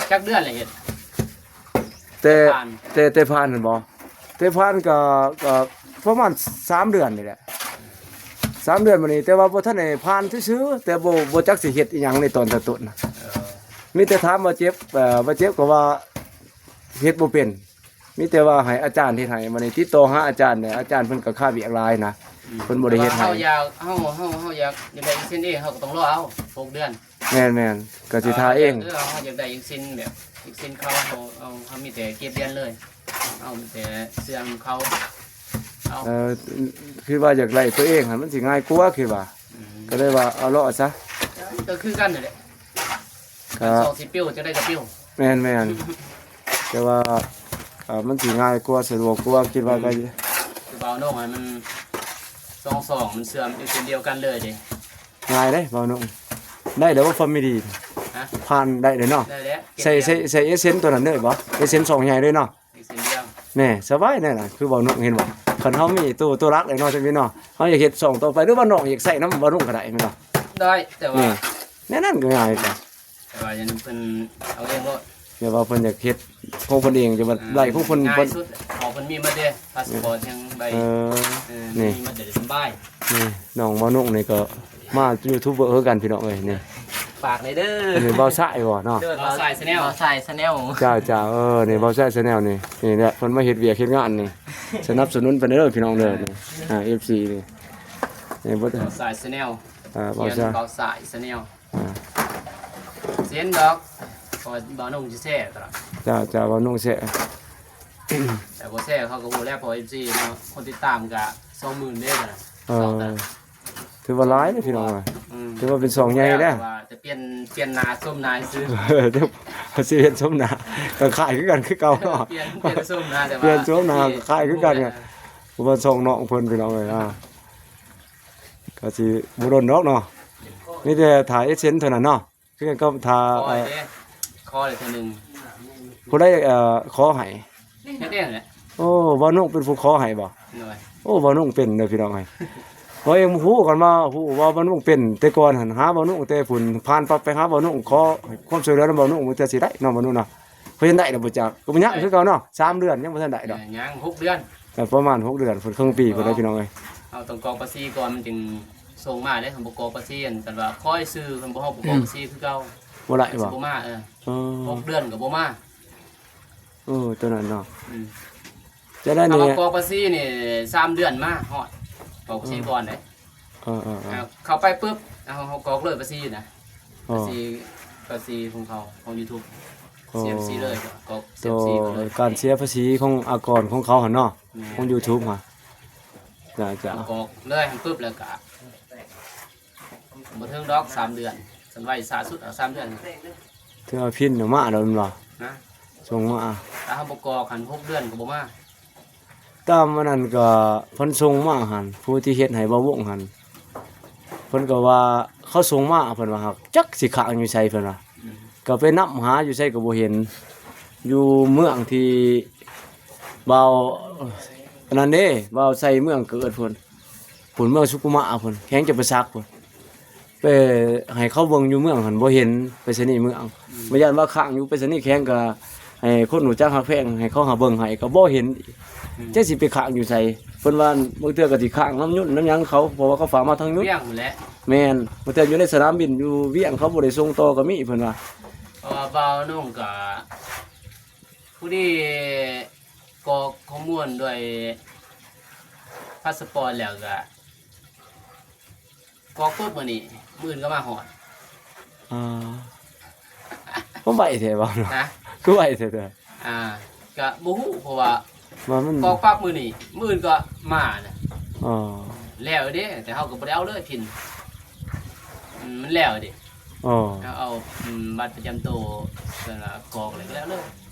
ຈັກເດືອນແລ້ວເຮັດ? ແຕ່ ແຕ່ຜ່ານ ແຕ່ ແຕ່ຜ່ານຫັ້ນບໍ່? ແຕ່ຜ່ານກໍ ກໍປະມານສາມເດືອນນີ້ແຫຼະ ສາມເດືອນມານີ້. ແຕ່ວ່າບໍ່ທັນໄດ້ຜ່ານຊື່ໆ ແຕ່ບໍ່ ບໍ່ຈັກຊິເຮັດອີ່ຫຍັງໃນຕອນຕະຕົ້ນນະ. ເອີ ມີແຕ່ຖາມວ່າເຈັບ ເອີ ວ່າເຈັບກໍວ່າເຮັດບໍ່ເປັນ. ມີແຕ່ວ່າໃຫ້ອາຈານເຮັດໃຫ້. ບັດນີ້ຕິດຕໍ່ຫາອາຈານແດ່ ອາຈານເພິ່ນກໍຄາວຽກຫຼາຍນະ. ອືມ ເພິ່ນບໍ່ໄດ້ເຮັດໃຫ້. ແຕ່ວ່າເຮົາຢາກ ເຮົາ ເຮົາ ເຮົາຢາກ ຢາກໄດ້ເຊັນເອງ ເຮົາກໍຕ້ອງລໍເອົາຫົກເດືອນ. ແມ່ນໆ ກໍຊິຖ້າເອງ. ເອີ ເຮົາຢາກໄດ້ເຊັນແບບເຊັນເຂົາ ເຮົາ ເຮົາ ເຮົາມີແຕ່ເກັບລຽນເລີຍ ເຮົາມີແຕ່ເຊື່ອນຳເຂົາ. ເອີ ເອົາ ເອີ ຄືວ່າຢາກໄດ້ຕົວເອງຫັ້ນ ມັນຊິງ່າຍກວ່າ ຄືວ່າ. ອືມ ກໍເລີຍວ່າເອົາລໍຊະ. ກໍຄືກັນນັ້ນແຫຼະ. ກໍ ສອງຊິປິວຈັ່ງໃດກໍປິວ. ແມ່ນໆ ແຕ່ວ່າ ເອີ ມັນຊິງ່າຍກວ່າ ສະດວກກວ່າ ຄິດວ່າ. ອືມ ກໍຄືບ່າວນົກຫັ້ນມັນສອງຊ່ອງ ມັນເຊື່ອມຢູ່ເສັ້ນດຽວກັນເລີຍເດ້. ງ່າຍເດ້ບ່າວນົກ. ໄດ້ແລ້ວບໍ່ ຟາມິລີ? ຮະ? ຜ່ານໄດ້ເລີຍເນາະ. ໄດ້ແລ້ວ. ໃສ່ ເກັບລຽນ ໃສ່ ໃສ່ເອເຊັນຕົວນັ້ນເລີຍບໍ່? ເອເຊັນຊ່ອງໃຫຍ່ເລີຍເນາະ. ເຊັນດຽວ. ແນ່ ສະບາຍແນ່ນະ ຄືບ່າວນົກເຫັນບໍ່? ຄັນເຮົາມີຕົວ ຕົວຫຼັກແລ້ວເນາະ ຈັ່ງຊີ້ເນາະ ເຮົາຢາກເຮັດຊ່ອງຕໍ່ໄປ ຫຼືວ່ານ້ອງຢາກໃຊ້ນຳບ່າວນົກກໍໄດ້ແມ່ນບໍ່? ໄດ້ ແຕ່ວ່າ ແນ່ ແນວນັ້ນກໍງ່າຍກວ່າ. ແຕ່ວ່າຢ່ານຳເພິ່ນເອົາເອງໂລດ. ແຕ່ວ່າເພິ່ນຢາກເຮັດຂອງເພິ່ນເອງ ຈະວ່າ ອ່າ ໄດ້ຂອງເພິ່ນ ງ່າຍສຸດ. ເພິ່ນ ເຂົາເພິ່ນມີໝົດເດ້ ພາສປອດຫຍັງໃບ ເອີ ເອີ ນີ້ ມີໝົດເດ້ ສະບາຍ. ນີ້ນ້ອງບ່າວນົກນີ້ກໍມາຢູທູບເບີຄືກັນພີ່ນ້ອງເອີຍ. ນີ້ ຝາກແດ່ເດີ ອັນນີ້ບ່າວຊາຍບໍ່ເນາະ? ເດີ ບ່າວຊາຍແຊນແນວ ບ່າວຊາຍແຊນແນວ. ຈ້າໆ ເອີ ນີ້ບ່າວຊາຍແຊນແນວນີ້. ນີ້ແຫຼະເພິ່ນມາເຮັດວຽກເຮັດງານນີ້ ສະໜັບສະໜູນເພິ່ນເດີພີ່ນ້ອງເດີ. ນີ້ ອ່າ ເອັຟຊີ ນີ້ ນີ້ບໍ່ ບ່າວຊາຍແຊນແນວ. ອ່າ ບ່າວຊາຍ ບ່າວຊາຍແຊນແນວ. ອ່າ ເຊັນດອກ ເພາະວ່າບ່າວນົກຊິແຊຕະຫຼອດ. ຈ້າໆ ບ່າວນົກແຊ ແຕ່ບໍ່ແຊເຂົາກໍຮູ້ແລ້ວ ເພາະເອັຟຊີເນາະ ຄົນຕິດຕາມກໍສອງໝື່ນເດ້. ເອີ ສອງຕະຫຼາດ ຖືວ່າຫຼາຍເດ້ພີ່ນ້ອງ. ອືມ ຖືວ່າເປັນຊ່ອງໃຫຍ່ແລ້ວ. ວ່າຈະປ່ຽນ ປ່ຽນໜ້າຊົມໜ້າຊື່ ເອີ ເຈົ້າຊິປ່ຽນຊົມໜ້າກໍຄ້າຍຄືກັນຄືເກົ່າເນາະ. ປ່ຽນ ປ່ຽນຊົມໜ້າ ແຕ່ວ່າປ່ຽນຊົມໜ້າກໍຄ້າຍຄືກັນ. ເອີ ເພາະວ່າຊ່ອງນ້ອງເພິ່ນພີ່ນ້ອງເອີຍ. ອ່າ ກໍຊິບໍ່ດົນດອກເນາະ ມີແຕ່ຖ້າເອເຊັນເທົ່ານັ້ນເນາະ. ຄືກັນກັບຖ້າ ຂໍເດ້ ຂໍໄດ້ເທື່ອໜຶ່ງ. ຜູ້ໃດ ເອີ ຂໍໃຫ້? ເຮັດເອງແຫຼະ. ໂອ້ ບ່າວນົກເປັນຜູ້ຂໍໃຫ້ບໍ່? ໂດຍ. ໂອ້ ບ່າວນົກເປັນເດີພີ່ນ້ອງເອີຍ. ເຮົາເອງຮູ້ກັນມາ ຮູ້ວ່າບ່າວນຸ່ງເປັນ ແຕ່ກ່ອນຫັ້ນຫາບ່າວນຸ່ງແຕ່ພຸ້ນ ຜ່ານປັບໄປຫາບ່າວນຸ່ງ ຂໍຄວາມຊ່ວຍເຫຼືອນຳບ່າວນຸ່ ເທື່ອຊິໄດ້ເນາະ ບ່າວນຸ່ງເນາະ. ເພິ່ນເຮັດໄດ້ແລ້ວບໍ່ຈັກ ກໍບໍ່ຍາກຄືເກົ່າເນາະ. ສາມເດືອນຍັງບໍ່ທັນໄດ້ດອກ ເອີ ຍັງຫົກເດືອນ ເອີ ປະມານຫົກເດືອນພຸ້ນ ເຄິ່ງປີພຸ້ນແຫຼະ ພີ່ນ້ອງເອີຍ. ເຮົາຕ້ອງກອກພາສີກ່ອນ ມັນຈຶ່ງສົ່ງມາເດ້ ຄັນບໍ່ກອກພາສີ ອັນ ຄັນວ່າຂໍໃຫ້ຊື່ ຄັນບໍ່ເຮົາບໍ່ກອກພາສີຄືເກົ່າ ບໍ່ໄດ້ບໍ່ ບໍ່ມາ ເອີ ເອີ ຫົກເດືອນກໍບໍ່ມາ. ເອີ ຕົວນັ້ນເນາະ ອືມ ຈະໄດ້ ຖ້າວ່າກອກພາສີນີ້ສາມເດືອນມາຮອດ ກອກພາສີກ່ອນເດ້. ເອີໆໆ ເຂົ້າໄປປຶບ ເຮົາ ເຮົາກອກເລີຍພາສີນະ ເອີ ພາສີ ພາສີຂອງເຂົາ ຂອງຢູທູບ ເສຍພາສີເລີຍ ກອກເສຍພາສີເລີຍ. ການເສຍພາສີຂອງອາກອນຂອງເຂົາຫັ້ນເນາະ ແມ່ນ ຂອງຢູທູບຫັ້ນ ຈະ ຈະ ກອກເລີຍຫັ້ນປຶບ ແລ້ວກະບໍ່ເຖິງດອກສາມເດືອນ ຄັນໄວຊ້າສຸດເອົາສາມເດືອນ. ຖືວ່າພິມອອກມາແລ້ວແມ່ນບໍ່? ນະ ສົ່ງມາ ຖ້າເຮົາບໍ່ກອກຫັ້ນຫົກເດືອນກໍບໍ່ມາ. ຕາມອັນນັ້ນກໍເພິ່ນສົ່ງມາຫັ້ນ ຜູ້ທີ່ເຮັດໃຫ້ບ່າວວົງຫັ້ນ ເພິ່ນກໍວ່າເຂົາສົ່ງມາ ເພິ່ນວ່າ ຫາກຈັກຊິຄ້າງຢູ່ໃສ ເພິ່ນວ່າ ອືມ ກໍໄປນຳຫາຢູ່ໃສກໍບໍ່ເຫັນ ຢູ່ເມືອງທີ່ບ່າວ ອັນນັ້ນເດ້ ບ່າວໄຊເມືອງເກີດພຸ້ນ ພຸ້ນ ເມືອງສຸຂຸມະພຸ້ນ ແຂວງຈຳປາສັກພຸ້ນ. ໄປໃຫ້ເຂົາເບິ່ງຢູ່ເມືອງຫັ້ນບໍ່ເຫັນໄປສະນີເມືອງ ອືມ ບໍ່ຢ້ານວ່າຄ້າງຢູ່ໄປສະນີແຂວງ ກໍໃຫ້ຄົນຮູ້ຈັກຮັກແພງ ໃຫ້ເຂົາຫາເບິ່ງໃຫ້ກໍບໍ່ເຫັນອີກ ອືມ ຈັກຊິໄປຄ້າງຢູ່ໃສ. ເພິ່ນວ່າບາງເທື່ອກໍຊິຄ້າງນຳຍົນນຳຫຍັງເຂົາ ເພາະວ່າເຂົາຝາກມາທາງຍົນ ວຽງພຸ້ນແຫຼະ ແມ່ນ ບາງເທື່ອຢູ່ໃນສະໜາມບິນຢູ່ວຽງ ເຂົາບໍ່ໄດ້ສົ່ງຕໍ່ກໍມີ ເພິ່ນວ່າ. ເພາະວ່າບ່າວນົງກໍ ຜູ້ນີ້ກອກຂໍ້ມູນດ້ວຍພາສປອດແລ້ວກະ ກອກປຶບມື້ນີ້ ມື້ອື່ນກໍມາຮອດ. ອ່າ ຄືໄວແທ້ບ່າວເນາະ? ຮະ? ຄືໄວແທ້? ອ່າ ກະບໍ່ຮູ້ ເພາະວ່າ ວ່າມັນ ກອກປັບມື້ນີ້ ມື້ອື່ນກໍມານະ. ອໍ ແລ້ວເດ້ ແຕ່ເຮົາກໍບໍ່ໄດ້ເອົາເລີຍພິນ ອືມ ມັນແລ້ວເດ້. ອໍ ເຮົາເອົາ ອືມ ບັດປະຈຳໂຕ ເພິ່ນວ່າກອກແລ້ວກໍແລ້ວເລີຍ.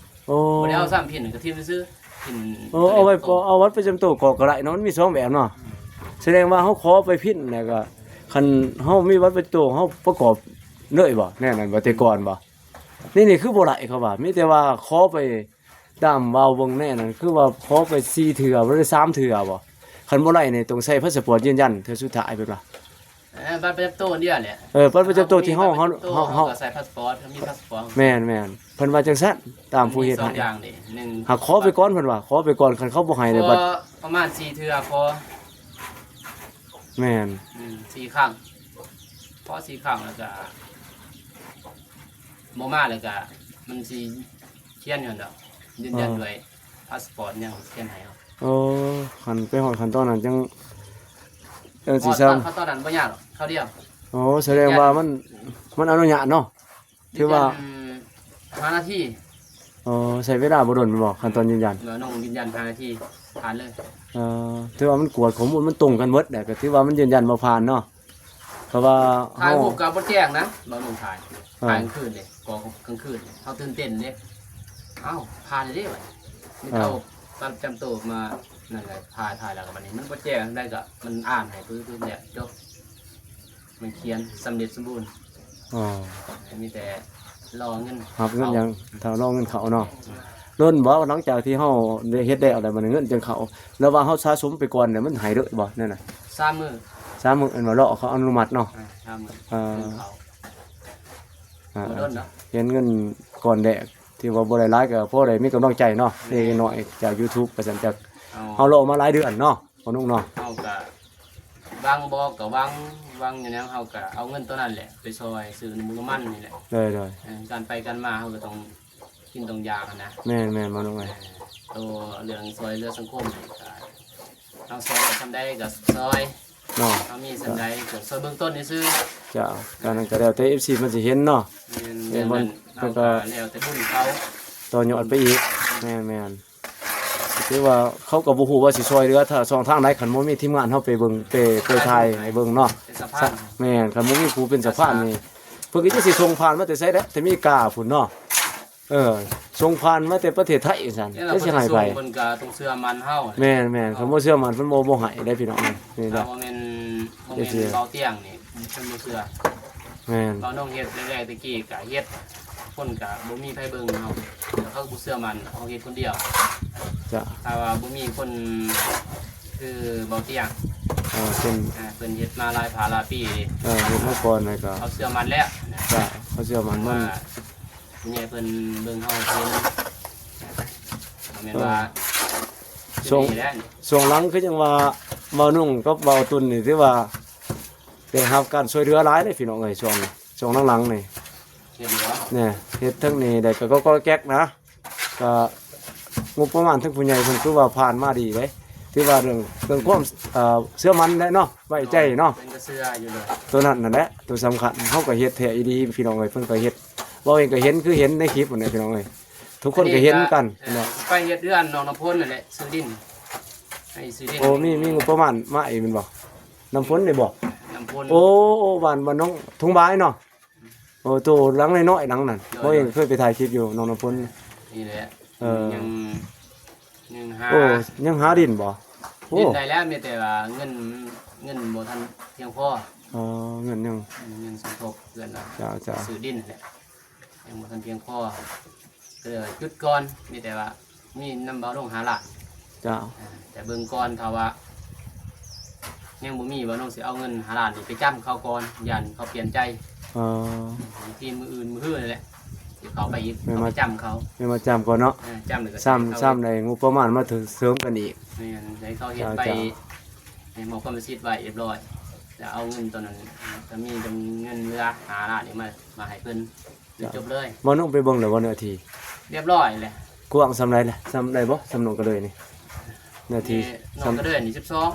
ໂອ້ ບໍ່ໄດ້ເອົາຊ້ຳພິນ ກໍຖິ້ມຊື່ໆ ພິນ. ໂອ້ ເອົາໄວ້ ເອົາບັດປະຈຳໂຕກອກກໍໄດ້ເນາະ ມັນມີສອງແບບເນາະ. ອືມ ສະແດງວ່າເຮົາຂໍໄປພິນ ແລ້ວກໍຄັນເຮົາມີບັດປະຈຳໂຕ ເຮົາປະກອບເລີຍບໍ່ ແນວນັ້ນບໍ່ ແຕ່ກ່ອນບໍ່? ນີ້ ນີ້ຄືບໍ່ໄດ້ ເຂົາວ່າ ມີແຕ່ວ່າຂໍໄປ ຕາມວ່າວເບິ່ງແນ່ນັ້ນ ຄືວ່າຂໍໄປສີ່ເທື່ອ ບໍ່ໄດ້ສາມເທື່ອບໍ່? ຄັນບໍ່ໄດ້ນີ້ຕ້ອງໃຊ້ພາສປອດຢືນຢັນເທື່ອສຸດທ້າຍ ເພິ່ນວ່າ. ເອີ ບັດປະຈຳໂຕອັນດຽວແຫຼະ. ເອີ ບັດປະຈຳໂຕທີ່ເຮົາ ເຮົາ ເຮົາ ເຮົາ ເຮົາກໍໃຊ້ພາສປອດ ເຮົາມີພາສປອດ. ແມ່ນໆ ເພິ່ນວ່າຈັ່ງຊັ້ນ ຕາມຜູ້ເຮັດໃຫ້. ມີສອງຢ່າງເດ້ ໜຶ່ງ ຫາຂໍໄປກ່ອນ ເພິ່ນວ່າ ຂໍໄປກ່ອນ ຄັນເຂົາບໍ່ໃຫ້ແລ້ວບັດ ປະມານສີ່ເທື່ອພໍ. ແມ່ນ ອືມ ສີ່ຄັ້ງ ພໍສີ່ຄັ້ງ ແລ້ວກໍບໍ່ມາ ແລ້ວກໍມັນຊິ ຂຽນຢູ່ຫັ້ນດອກ ຢືນຢັນ ເອີ ດ້ວຍພາສປອດຫຍັງຂຽນໃຫ້ເຮົາ. ໂອ້ ຄັນໄປຮອດຂັ້ນຕອນນັ້ນຈັ່ງ ຈັ່ງຊິຊ້ຳ. ຂັ້ນຕອນນັ້ນບໍ່ຍາກດອກ ຄາວດຽວ. ໂອ້ ສະແດງວ່າມັນ ມັນອະນຸຍາດເນາະ ຖືວ່າ ຢືນຢັນຫ້ານາທີ. ອໍ ໃຊ້ເວລາບໍ່ດົນແມ່ນບໍ່ ຂັ້ນຕອນຢືນຢັນ? ເອີ ນ້ອງຢືນຢັນຫ້ານາທີ ຜ່ານເລີຍ. ເອີ ຖືວ່າມັນກວດຂໍ້ມູນມັນຕົງກັນເບິດແຫຼະ ກໍຖືວ່າມັນຢືນຢັນວ່າຜ່ານເນາະ. ເພາະວ່າ ຖ່າຍຮູບກໍບໍ່ແຈ້ງນະ ບ່າວໜຸ່ມຖ່າຍ ເອີ ຖ່າຍກາງຄືນເດ້ ກໍກາງຄືນເຮົາຕື່ນເຕັ້ນເດ້ ອ້າວ ຜ່ານເດ້ ບາດນີ້ມີ ເອີ ເອົາບັດປະຈຳໂຕມາ ນັ້ນແຫຼະ ຖ່າຍ ຖ່າຍແລ້ວກໍບາດນີ້ມັນບໍ່ແຈ້ງໃດກໍມັນອ່ານໃຫ້ປຶບໆ ແລ້ວຈົບ ມັນຂຽນສຳເລັດສົມບູນ. ອໍ ມີແຕ່ລໍເງິນ ຮັບເງິນຫຍັງ ຖ້າລໍເງິນເຂົ້າເນາະ. ອືມ ດົນບໍ່ ຫຼັງຈາກທີ່ເຮົາໄດ້ເຮັດແລ້ວ ແລ້ວມັນເງິນຈັ່ງເຂົ້າ ຫຼືວ່າເຮົາສະສົມໄປກ່ອນແລ້ວມັນໃຫ້ເລີຍບໍ່ ແນວນັ້ນ? ສາມມື້ ສາມມື້ ອັນວ່າລໍເຂົາອະນຸມັດເນາະ. ອ່າ ສາມມື້ ເອີ ເງິນເຂົ້າ. ອ່າ ບໍ່ດົນດອກ ເຫັນເງິນກ້ອນແລກ ທີ່ວ່າບໍ່ໄດ້ຫຼາຍກໍພໍໄດ້ມີກຳລັງໃຈເນາະ. ແມ່ນ ເລັກນ້ອຍຈາກຢູທູບ ວ່າຊັ້ນ ຈາກ ເຮົາລໍມາຫຼາຍເດືອນເນາະ ພໍ່ໜຸ່ມເນາະ. ເຮົາກໍຫວັງບໍ່ກໍຫວັງ ຫວັງຢູ່ແນວ ເຮົາກໍເອົາເງິນຕົວນັ້ນແຫຼະໄປຊ່ອຍຊື້ນ້ຳມັນນີ້ແຫຼະ. ໂດຍໆ ເອີ ການໄປການມາເຮົາກໍຕ້ອງ ກິນຕ້ອງຢາກຫັ້ນນະ. ແມ່ນໆ ໝໍໜຸ່ມເອີຍ. ໂຕເລື່ອງຊ່ວຍເຫຼືອສັງຄົມນີ້ກໍ ເຮົາຊ່ອຍໄດ້ສ່ຳໃດກໍຊ່ອຍເນາະ ເຮົາມີສ່ຳໃດກໍຊ່ອຍເບື້ອງຕົ້ນຊື່ໆ. ເຈົ້າ ການນັ້ນກໍແລ້ວແຕ່ເອັຟຊີເພິ່ນຊິເຫັນເນາະ. ແມ່ນ ແມ່ນ ເພິ່ນກໍແລ້ວແຕ່ບຸນເຂົາ ຕໍ່ຍອດໄປອີກ. ແມ່ນໆ ຖືວ່າເຂົາກໍບໍ່ຮູ້ວ່າຊິຊ່ອຍເຫຼືອທາງຊ່ອງທາງໃດ ຄັນບໍ່ມີທີມງານເຮົາໄປເບິ່ງ ໄປ ໄປຖ່າຍໃຫ້ເບິ່ງເນາະ. ເປັນສະພານ ແມ່ນ ຄັນບໍ່ມີຜູ້ເປັນສະພານນີ້ ເພິ່ນກໍຈັກຊິສົ່ງຜ່ານມາແຕ່ໃສແຫຼະ ແຕ່ອາເມລິກາພຸ້ນເນາະ. ເອີ ສົ່ງຜ່ານມາແຕ່ປະເທດໄທວ່າຊັ້ນ ແລ້ວ ແລ້ວຊິໃຫ້ໃຜ? ເພິ່ນກໍຕ້ອງເຊື່ອໝັ້ນເຮົາ. ແມ່ນໆ ຄັນບໍ່ເຊື່ອໝັ້ນເພິ່ນບໍ່ ບໍ່ໃຫ້ເດ້ພີ່ນ້ອງ. ນີ້ແຫຼະ ຖ້າບໍ່ແມ່ນ ບໍ່ແມ່ນເບົາຕຽງນີ້ເພິ່ນບໍ່ເຊື່ອ. ແມ່ນ ເບົານ້ອງເຮັດແລກໆ ແຕ່ກີ້ກໍເຮັດ ຄົນກໍບໍ່ມີໃຜເບິ່ງເຮົາ ແລ້ວເຂົາກໍບໍ່ເຊື່ອໝັ້ນ ເຮົາເຮັດຄົນດຽວ. ຈ້ະ ຖ້າວ່າບໍ່ມີຄົນ ຄືເບົາຕຽງ ເອີ ເປັນ ອ່າ ເພິ່ນເຮັດມາຫຼາຍພາຫຼາຍປີ ເອີ ເຮັດມາກ່ອນ ແລ້ວກໍ ເຮົາເຊື່ອໝັ້ນແລ້ວນະ ເຈົ້າ ເຮົາເຊື່ອໝັ້ນ ວ່າ ມັນ ຜູ້ໃຫຍ່ເພິ່ນເບິ່ງເຮົາເຫັນ ແມ່ນວ່າ ເອີ ຊ່ວງ ນີ້ແຫຼະ ຊ່ວງຫຼັງຄືຫຍັງວ່າ ເບົານຸ່ງກັບເບົາຕຸນນີ້ ຖືວ່າໄດ້ຮັບການຊ່ວຍເຫຼືອຫຼາຍເດ້ພີ່ນ້ອງເອີຍ ຊ່ວງ ຊ່ວງຫຼັງໆນີ້ ເຮັດຢູ່ບໍ່ ແນ່ ເຮັດເທິງນີ້ໄດ້ກໍ ກໍ ກໍແກັກນະ ກໍງົບປະມານທາງຜູ້ໃຫຍ່ເພິ່ນຄືວ່າຜ່ານມາດີເດ້ ຖືວ່າເລື່ອງ ເລື່ອງຄວາມ ເອີ ເຊື່ອໝັ້ນແຫຼະເນາະ ໄວ້ໃຈເນາະ ເພິ່ນກໍເຊື່ອຢູ່ເລີຍ ໂຕນັ້ນນັ້ນແຫຼະ ໂຕສຳຄັນ ເຮົາກໍເຮັດແທ້ອີ່ຫຼີພີ່ນ້ອງເອີຍ ເພິ່ນກໍເຮັດ ເວົ້າເອງກໍເຫັນ ຄືເຫັນໃນຄລິບຫັ້ນແຫຼະພີ່ນ້ອງເອີຍ ທຸກຄົນກໍເຫັນກັນ ອັນນີ້ກໍ ເອີ ເນາະ ໄປເຮັດເຮືອນນ້ອງນ້ຳຝົນນັ້ນແຫຼະ ຊື້ດິນ ໃຫ້ຊື້ດິນ ໂອ້ ມີ ມີງົບປະມານມາອີກແມ່ນບໍ່? ນ້ຳຝົນນີ້ບໍ່? ນ້ຳຝົນ ໂອ້ ໂອ້ ບ້ານ ບ້ານໜອງທົ່ງບາຍເນາະ ໂອ້ ໂຕຫຼັງນ້ອຍໆ ຫຼັງນັ້ນ ໂດຍ ເຮົາເອງເຄີຍໄປຖ່າຍຄລິບຢູ່ໜອງນ້ຳຝົນ ນີ້ແຫຼະ ເອີ ຍັງ ຍັງຫາ ໂອ້ ຍັງຫາດິນບໍ່? ໂອ້ ດິນໄດ້ແລ້ວ ມີແຕ່ວ່າເງິນ ເງິນບໍ່ທັນພຽງພໍ ອໍ ເງິນຍັງ ເງິນສົມທົບເພື່ອນ ເຈົ້າ ເຈົ້າ ຊື້ດິນແຫຼະ ຍັງບໍ່ທັນພຽງພໍ ກໍເລີຍວ່າຢຸດກ່ອນ ມີແຕ່ວ່າ ມີນຳບ່າວນົງຫ້າລ້ານ ເຈົ້າ ອ່າ ແຕ່ເບິ່ງກ່ອນ ຖ້າວ່າຍັງບໍ່ມີ ບ່າວນົງຊິເອົາເງິນຫ້າລ້ານນີ້ໄປຈ້ຳເຂົາກ່ອນ ຢ້ານເຂົາປ່ຽນໃຈ ອໍ ບາງທີມື້ອື່ນມື້ຮືນີ້ແຫຼະ ຊິເຂົ້າໄປອີກ ແມ່ນ ເຂົ້າໄປຈ້ຳເຂົາ ແມ່ນມາຈ້ຳກ່ອນເນາະ ເອີ ຈ້ຳແລ້ວກໍ ຊ້ຳ ໃຫ້ເຂົາ ຊ້ຳໄດ້ງົບປະມານມາເສີມກັນອີກ ແມ່ນ ໃຫ້ເຂົາເຮັດ ເຈົ້າ ໄປ ເຈົ້າ ໃຫ້ມອບກຳມະສິດໄວ້ຮຽບຮ້ອຍ ແລ້ວເອົາເງິນຕອນນັ້ນ ກໍມີເງິນເຫຼືອຫ້າລ້ານນີ້ມາ ມາໃຫ້ເພິ່ນ ຈົບເລີຍ ບ່າວນົງໄປເບິ່ງແລ້ວບໍ່ເນື້ອທີ່? ຮຽບຮ້ອຍແລ້ວ ກວ້າງສ່ຳໃດລະ? ສ່ຳໃດບໍ່? ສ່ຳໜອງກະເດີຍນີ້ ເນື້ອທີ່ ນີ້ໜອງກະເດີຍນີ້ສິບສອງ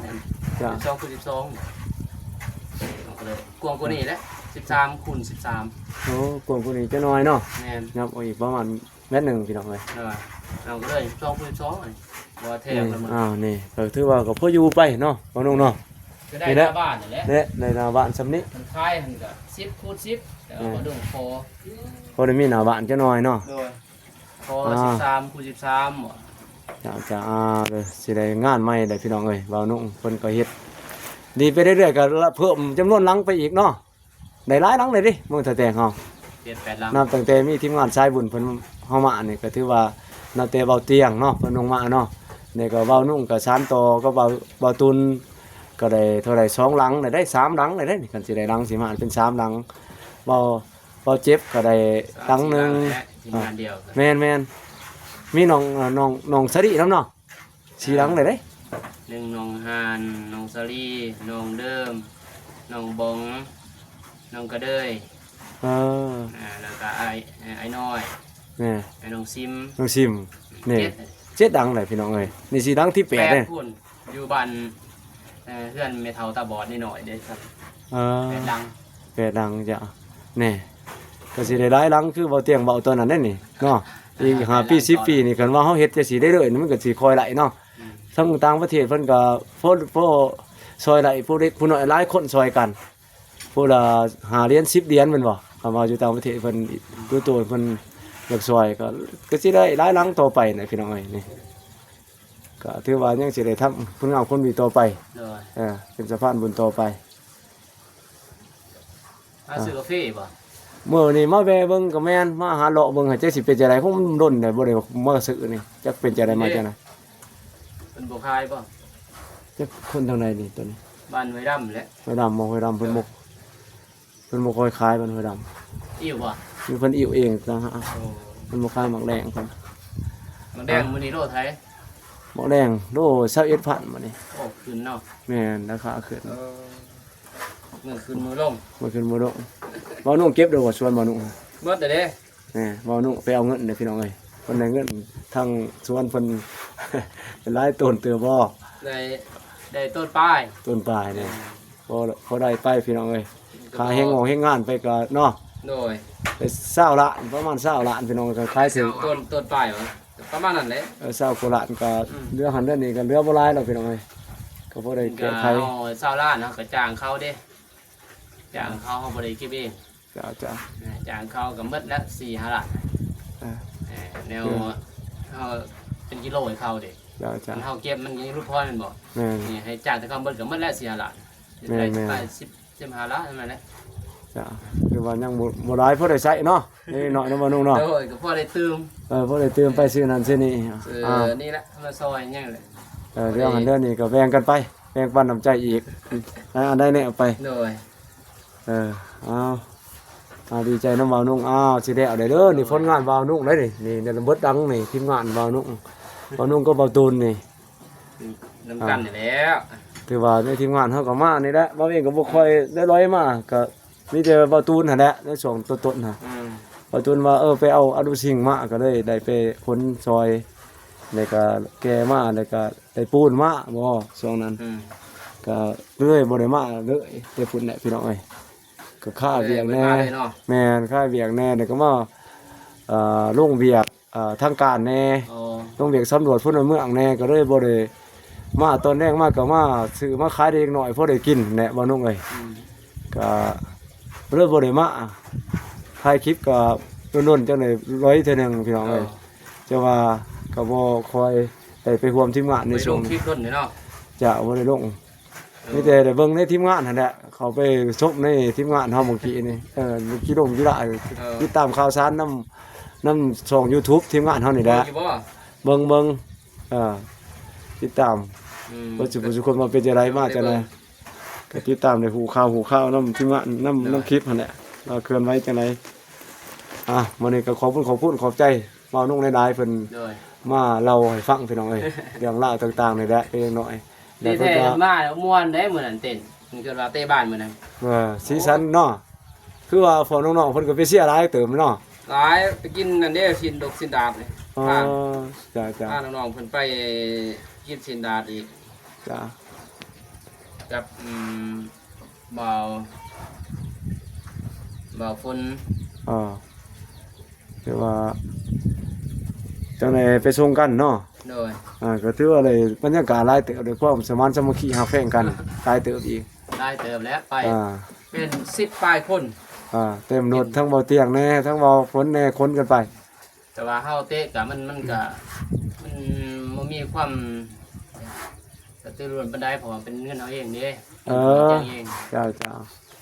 ເຈົ້າ ສິບສອງຄູນສິບສອງ ໜອງກະເດີຍ ກວ້າງກວ່ານີ້ແຫຼະ ສິບສາມຄູນສິບສາມ ໂອ້ ກວ້າງກວ່ານີ້ຈັກໜ້ອຍເນາະ ແມ່ນ ຍັບອອກອີກປະມານແມັດໜຶ່ງພີ່ນ້ອງເອີຍ ເອີ ໜອງກະເດີຍສິບສອງຄູນສິບສອງ ບໍ່ແທ້ ນີ້ ແລ້ວມັນ ອ້າວ ນີ້ກໍຖືວ່າກໍພໍຢູ່ໄປເນາະ ບ່າວນົງເນາະ ກໍໄດ້ ນີ້ແຫຼະ ໜ້າບ້ານນີ້ແຫຼະ ແລະ ໄດ້ໜ້າບ້ານສ່ຳນີ້ ຄັນຂາຍຫັ້ນກໍສິບຄູນສິບ ແຕ່ວ່າ ອືມ ບໍ່ດຸງພໍ ພໍໄດ້ມີໜ້າບ້ານຈັກໜ້ອຍເນາະ ໂດຍ ພໍ ອ່າ ສິບສາມຄູນສິບສາມບໍ ຈະ ຈະ ອ່າ ຊິໄດ້ງານໃໝ່ແຫຼະພີ່ນ້ອງເອີຍ ບ່າວນຸ່ງເພິ່ນກໍເຮັດດີໄປເລື້ອຍໆ ກໍເພີ່ມຈຳນວນຫຼັງໄປອີກເນາະ ໄດ້ຫຼາຍຫຼັງເລີຍເດ້ ເມືອງທ່າແຕງເຮົາ ເຈັດແປດຫຼັງ ນັບຕັ້ງແຕ່ມີທີມງານສາຍບຸນເພິ່ນເຮົາມານີ້ ກໍຖືວ່ານັບແຕ່ເບົາຕຽງເນາະ ເພິ່ນລົງມາເນາະ ນີ້ກໍບ່າວນຸ່ງກໍສານຕໍ່ກັບບ່າວ ບ່າວຕຸນ ກໍໄດ້ເທົ່າໃດ ສອງຫຼັງໄດ້ ໄດ້ສາມຫຼັງໄດ້ ຄັນຊິໄດ້ຫຼັງຊິມາເປັນສາມຫຼັງ ເບົາ ເບົາເຈັບກໍໄດ້ຫຼັງໜຶ່ງ ສາມສີ່ຫຼັງແຫຼະ ທີມງານດຽວ ອ່າ ແມ່ນໆ ມີນ້ອງ ເອີ ນ້ອງ ນ້ອງສາລີນຳເນາະ ສີ່ຫຼັງໄດ້ເດ້ ໜຶ່ງ ນ້ອງຫານ ນ້ອງສາລີ ນ້ອງເດີມ ນ້ອງບອງ ນ້ອງກະເດີຍ ເອີ ອ່າ ແລ້ວກະອ້າຍ ອ້າຍນ້ອຍ ແມ່ນ ອ້າຍນ້ອງຊິມ ນ້ອງຊິມ ນີ້ ເຈັດ ເຈັດຫຼັງໄດ້ພີ່ນ້ອງເອີຍ ນີ້ຊິຫຼັງທີແປດເດ້ ແປດພຸ້ນ ຢູ່ບ້ານ ເອີ ເຮືອນແມ່ເຖົ້າຕາບອດນ້ອຍໆເດ້ ເອີ ແປດຫຼັງ ແປດຫຼັງ ເຈົ້າ ແນ່ ກໍຊິໄດ້ຫຼາຍຫຼັງຄືເບົາຕຽງເວົ້າຕອນນັ້ນເດ້ນີ້ເນາະ ອີກຫ້າປີ ສິບປີນີ້ ຄັນວ່າເຮົາເຮັດຈັ່ງຊີ້ໄດ້ເລີຍນີ້ ມັນກໍຊິຄ່ອຍໄຫຼເນາະ ອືມ ທາງຕ່າງປະເທດເພິ່ນກໍພໍ ພໍຊ່ອຍໄດ້ ຜູ້ເລັກຜູ້ນ້ອຍຫຼາຍຄົນຊ່ອຍກັນ ຜູ້ລະຫ້າຫຼຽນ ສິບຫຼຽນແມ່ນບໍ່ ຄັນວ່າຢູ່ຕ່າງປະເທດເພິ່ນ ໂຕ ໂຕເພິ່ນຢາກຊ່ອຍ ກໍ ກໍຊິໄດ້ຫຼາຍຫຼັງຕໍ່ໄປນະພີ່ນ້ອງເອີຍ ນີ້ ກໍຖືວ່າຍັງຊິໄດ້ທຳຄຸນງາມຄວາມດີຕໍ່ໄປ ໂດຍ ເອີ ເປັນສະພານບຸນຕໍ່ໄປ ມາຊື້ກາເຟບໍ່? ມື້ນີ້ມາແວ່ເບິ່ງກໍແມ່ນ ມາຫາເລາະເບິ່ງ ໃຫ້ຈັກຊິເປັນຈັ່ງໃດ ຄົງດົນແລ້ວບໍ່ໄດ້ມາຊື້ນີ້ ຈັກເປັນຈັ່ງໃດມາຈັ່ງໃດ ເພິ່ນບໍ່ຂາຍບໍ່? ຈັກຄົນທາງໃດນີ້ ໂຕນີ້ ບ້ານຫ້ວຍດຳແຫຼະ ຫ້ວຍດຳບໍ່? ຫ້ວຍດຳເພິ່ນບໍ່ ເພິ່ນບໍ່ຄ່ອຍຂາຍ ບ້ານຫ້ວຍດຳ ອີ່ວບໍ່? ມີເພິ່ນອີ່ວເອງຕ່າງຫາກ ໂອ້ ເພິ່ນບໍ່ຂາຍໝາກແດງເພິ່ນ ໝາກແດງ ອ່າ ມື້ນີ້ໂລເທົ່າໃດ? ໝາກແດງໂລຊາວເອັດພັນມື້ນີ້ ໂອ້ ຂຶ້ນເນາະ ແມ່ນ ລາຄາຂຶ້ນ ເອີ ມື້ຂຶ້ນມື້ລົງ ມື້ຂຶ້ນມື້ລົງ ບ່າວນຸ່ງເກັບແລ້ວບໍ່ ສວນບ່າວນຸ່ງ? ເບິດແລ້ວເດ້ ແນ່ ບ່າວນຸ່ງໄປເອົາເງິນເດ້ພີ່ນ້ອງເອີຍ ເພິ່ນໄດ້ເງິນທາງສວນເພິ່ນ ຫຼາຍໂຕນເຕີບບໍ່? ໄດ້ ໄດ້ໂຕນປາຍ ໂຕນປາຍນີ້ ພໍ ພໍໄດ້ໄປພີ່ນ້ອງເອີຍ ຄ່າແຮງວອກແຮງງານໄປກໍເນາະ ໂດຍ ໄດ້ຊາວລ້ານ ປະມານຊາວລ້ານພີ່ນ້ອງ ກໍຂາຍຖືກ ໂຕນ ໂຕນປາຍຫວາ ປະມານນັ້ນແຫຼະ ເອີ ຊາວກວ່າລ້ານກໍ ອືມ ເຫຼືອຫັ້ນເຫຼືອນີ້ກໍເຫຼືອບໍ່ຫຼາຍດອກພີ່ນ້ອງເອີຍ ກໍພໍໄດ້ແກ້ໄຂ ກໍເຮົາຊາວລ້ານເຮົາກໍຈ້າງເຂົາເດ້ ຈ້າງເຂົາ ເຮົາບໍ່ໄດ້ເກັບເອງ ເຈົ້າ ເຈົ້າ ຈ້າງເຂົາກໍໝົດລະສີ່ຫ້າລ້ານ ເອີ ເອີ ແນວ ເອີ ເຮົາເປັນກິໂລໃຫ້ເຂົາເດ້ ເຈົ້າ ເຈົ້າ ຄັນເຮົາເກັບມັນຍັງຫຼຸດພອນແມ່ນບໍ່? ແມ່ນ ນີ້ໃຫ້ຈ້າງແຕ່ເຂົາໝົດກໍໝົດລະສີ່ຫ້າລ້ານ ແມ່ນໆ ໄດ້ສິບ ສິບຫ້າລ້ານນັ້ນແຫຼະ ເຈົ້າ ຄືວ່າຍັງບໍ່ ບໍ່ຫຼາຍພໍໄດ້ໃຊ້ເນາະ ເລັກນ້ອຍເນາະ ບ່າວນຸ່ງເນາະ ໂດຍ ກໍພໍໄດ້ຕື່ມ ເອີ ພໍໄດ້ຕື່ມໄປຊື້ນັ້ນຊື້ນີ້ ເອີ ອ່າ ນີ້ລະ ມາຊ່ອຍຫຍັງແຫຼະ ເອີ ເລື່ອງອັນເລື່ອງນີ້ກໍແບ່ງກັນໄປ ແບ່ງປັນນ້ຳໃຈອີກ ອາ ອັນໃດແນ່ເອົາໄປ ໂດຍ ເອີ ເອົາ ເອົາ ດີໃຈນຳບ່າວນຸ່ງ ອ້າວ ຊິແລ້ວເດີ ນີ້ຜົນງານບ່າວນຸ່ງເດ້ນີ້ ນີ້ ນີ້ລະເບິດດັງນີ້ ທີມງານບ່າວນຸ່ງ ບ່າວນຸ່ງກັບບ່າວຕູນນີ້ ນຳກັນນີ້ແຫຼະ ຖືວ່າໃນທີມງານເຮົາກໍມານີ້ແຫຼະ ບ່າວເອງກໍບໍ່ຄ່ອຍໄດ້ລອຍມາ ກໍມີແຕ່ບ່າວຕູນຫັ້ນແຫຼະ ໃນຊ່ວງຕົ້ນໆຫັ້ນ ອືມ ບ່າວຕູນວ່າ ເອີ ໄປເອົາອະນຸສິງມາ ກໍເລີຍໄດ້ໄປຂົນຊ່ອຍ ແລ້ວກໍແກ່ມາ ແລ້ວກໍໄດ້ປູນມາບໍ ຊ່ວງນັ້ນ ອືມ ກໍເລີຍບໍ່ໄດ້ມາເລີຍ ແຕ່ພຸ້ນແຫຼະພີ່ນ້ອງເອີຍ ກໍຄາວຽກແດ່ ເລີຍບໍ່ໄດ້ມາເລີຍເນາະ ແມ່ນ ຄາວຽກແດ່ ແລ້ວກໍມາ ເອີ ລົງວຽກ ເອີ ທາງການແດ່ ອໍ ລົງວຽກສຳຫຼວດພົນລະເມືອງແດ່ ກໍເລີຍບໍ່ໄດ້ມາ ຕອນແລງມາກໍມາຊື້ມາຂາຍເດັກນ້ອຍພໍໄດ້ກິນແຫຼະ ບ່າວນຸ່ງເອີຍ ອືມ ກໍເລີຍບໍ່ໄດ້ມາ ຖ່າຍຄລິບກໍດົນໆ ຈັ່ງໄດ້ລອຍເທື່ອໜຶ່ງພີ່ນ້ອງເອີຍ ອໍ ແຕ່ວ່າກໍບໍ່ຄ່ອຍໄດ້ໄປຮ່ວມທີມງານໃນຊ່ວງ ບໍ່ໄດ້ລົງຄລິບດົນເນາະ ເຈົ້າ ບໍ່ໄດ້ລົງ ເອີ ມີແຕ່ໄດ້ເບິ່ງໃນທີມງານຫັ້ນແຫຼະ ເຂົ້າໄປຊົມໃນທີມງານເຮົາເມື່ອກີ້ນີ້ ເອີ ກິລົງກິລາ ເອີ ຕິດຕາມຂ່າວສານນຳ ນຳຊ່ອງຢູທູບທີມງານເຮົານີ້ແຫຼະ ເບິ່ງຢູ່ບໍ່? ເບິ່ງ ເບິ່ງ ເອີ ຕິດຕາມ ອືມ ເບິ່ງ ເບິດສູ່ຜູ້ສູ່ຄົນວ່າເປັນຈັ່ງໃດ ມາຈັ່ງໃດ ເບິ່ງ ກໍຕິດຕາມໄດ້ຮູ້ຂ່າວ ຮູ້ຂ່າວນຳທີມງານ ນຳ ໂດຍ ນຳຄລິບຫັ້ນແຫຼະ ວ່າເຄື່ອນໄຫວຈັ່ງໃດ ອ່າ ມື້ນີ້ກໍຂອບຄຸນ ຂອບຄຸນ ຂອບໃຈບ່າວນຸ່ງຫຼາຍໆ ເພິ່ນ ໂດຍ ມາເລົ່າໃຫ້ຟັງພີ່ນ້ອງເອີຍ ເລື່ອງລາວຕ່າງໆນີ້ແຫຼະ ເລັກນ້ອຍ ດີແທ້ ເພິ່ນມາມ່ວນເດ້ມື້ນັ້ນເຕັ້ນ ເພິ່ນເກີດວ່າເຕະບານມື້ນັ້ນ ເອີ ສີສັນເນາະ ຄືວ່າພວກນ້ອງໆ ເພິ່ນກໍໄປເຊຍຫຼາຍເຕີບເນາະ ຫຼາຍ ໄປກິນນັ້ນເດ້ ຊີ້ນດົກຊີ້ນດາດນີ້ ອໍ ຈ້າໆ ພານ້ອງໆ ເພິ່ນໄປກິນຊີ້ນດາດອີກ ຈ້າ ກັບ ອືມ ບ່າວ ບ່າວຝົນ ອໍ ຖືວ່າຈັ່ງໃດໄປສົ່ງກັນເນາະ ໂດຍ ອ່າ ກໍຖືວ່າໄດ້ບັນຍາກາດຫຼາຍເຕີບ ໄດ້ຄວາມສະໝານສາມັກຄີຮັກແພງກັນຫຼາຍເຕີບອີກ ຫຼາຍເຕີບແລ້ວ ໄປ ອ່າ ເປັນສິບປາຍຄົນ ອ່າ ເຕັມລົດ ທັງບ່າວຕຽງແດ່ ທັງບ່າວຝົນແດ່ ຂົນກັນໄປ ແຕ່ວ່າເຮົາເຕະກະມັນ ມັນກະ ມັນບໍ່ມີຄວາມກະຕືລືລົ້ນປານໃດ ເພາະວ່າເປັນເງິນເຮົາເອງເດ້ ເອີ ເປັນຂອງເຮົາເອງ ເຈົ້າ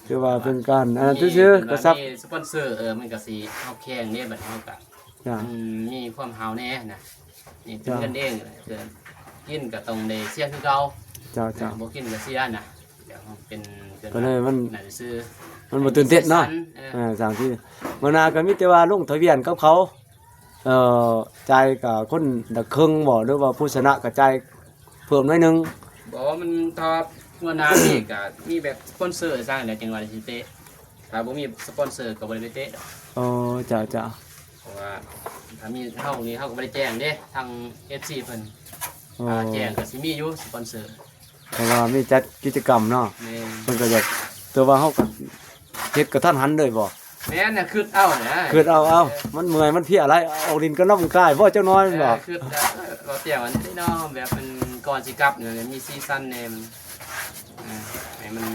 ໆ ຄືວ່າເປັນການອັນນັ້ນຊື່ໆ ກະສັບ ມີສະປອນເຊີ ເອີ ມັນກະຊິເຮົາແຂ່ງເດ້ ບັດເຮົາກະ ເຈົ້າ ມັນມີຄວາມຫ້າວແດ່ນະ ນີ້ເປັນ ເຈົ້າ ເງິນເອງ ເອີ ກິນກະຕ້ອງໄດ້ເສຍຄືເກົ່າ ເຈົ້າໆ ບໍ່ກິນກະເສຍນະ ເປັນ ກໍເລີຍມັນ ນັ້ນຊື່ ມັນບໍ່ຕື່ນເຕັ້ນເນາະ ເອີ ເອີ ສ້າງທີ່ ມື້ໜ້າກໍມີແຕ່ວ່າລົງທະບຽນກັບເຂົາ ເອີ ຈ່າຍກະຄົນລະເຄິ່ງບໍ ຫຼືວ່າຜູ້ຊະນະກະຈ່າຍເພີ່ມໜ້ອຍໜຶ່ງ? ບໍ່ ມັນຖ້າຫົວໜ້ານີ້ກະມີແບບສະປອນເຊີຊັ້ນແຫຼະ ຈັ່ງວ່າຊິເຕະ ຖ້າບໍ່ມີສະປອນເຊີກະບໍ່ໄດ້ໄປເຕະດອກ. ອໍ ເຈົ້າໆ ເພາະວ່າຖ້າມີເຮົານີ້ເຮົາກະບໍ່ໄດ້ແຈ້ງເດ້ ທາງເອັຟຊີເພິ່ນ ອໍ ຖ້າແຈ້ງກະຊິມີຢູ່ສະປອນເຊີ. ເພາະວ່າມີຈັດກິດຈະກຳເນາະ ແມ່ນ ເພິ່ນກໍຢາກ ແຕ່ວ່າເຮົາກໍເຮັດກະທັນຫັນເລີຍບໍ? ແມ່ນນະ ຄຶດເອົານະ ຄຶດເອົາ ເອົາ ເອີ ມັນເມື່ອຍມັນເພຍຫຼາຍ ອອກຫຼິ້ນກຳລັງກາຍບໍ່ຈັກໜ້ອຍແມ່ນບໍ່? ເອີ ຄຶດແລ້ວ ເອີ ເວົ້າແຕ່ວ່ານີ້ເນາະ ແບບມັນກ່ອນຊິກັບນີ້ມີສີສັນແດ່ ມັນ ເອີ ໃຫ້ມັນ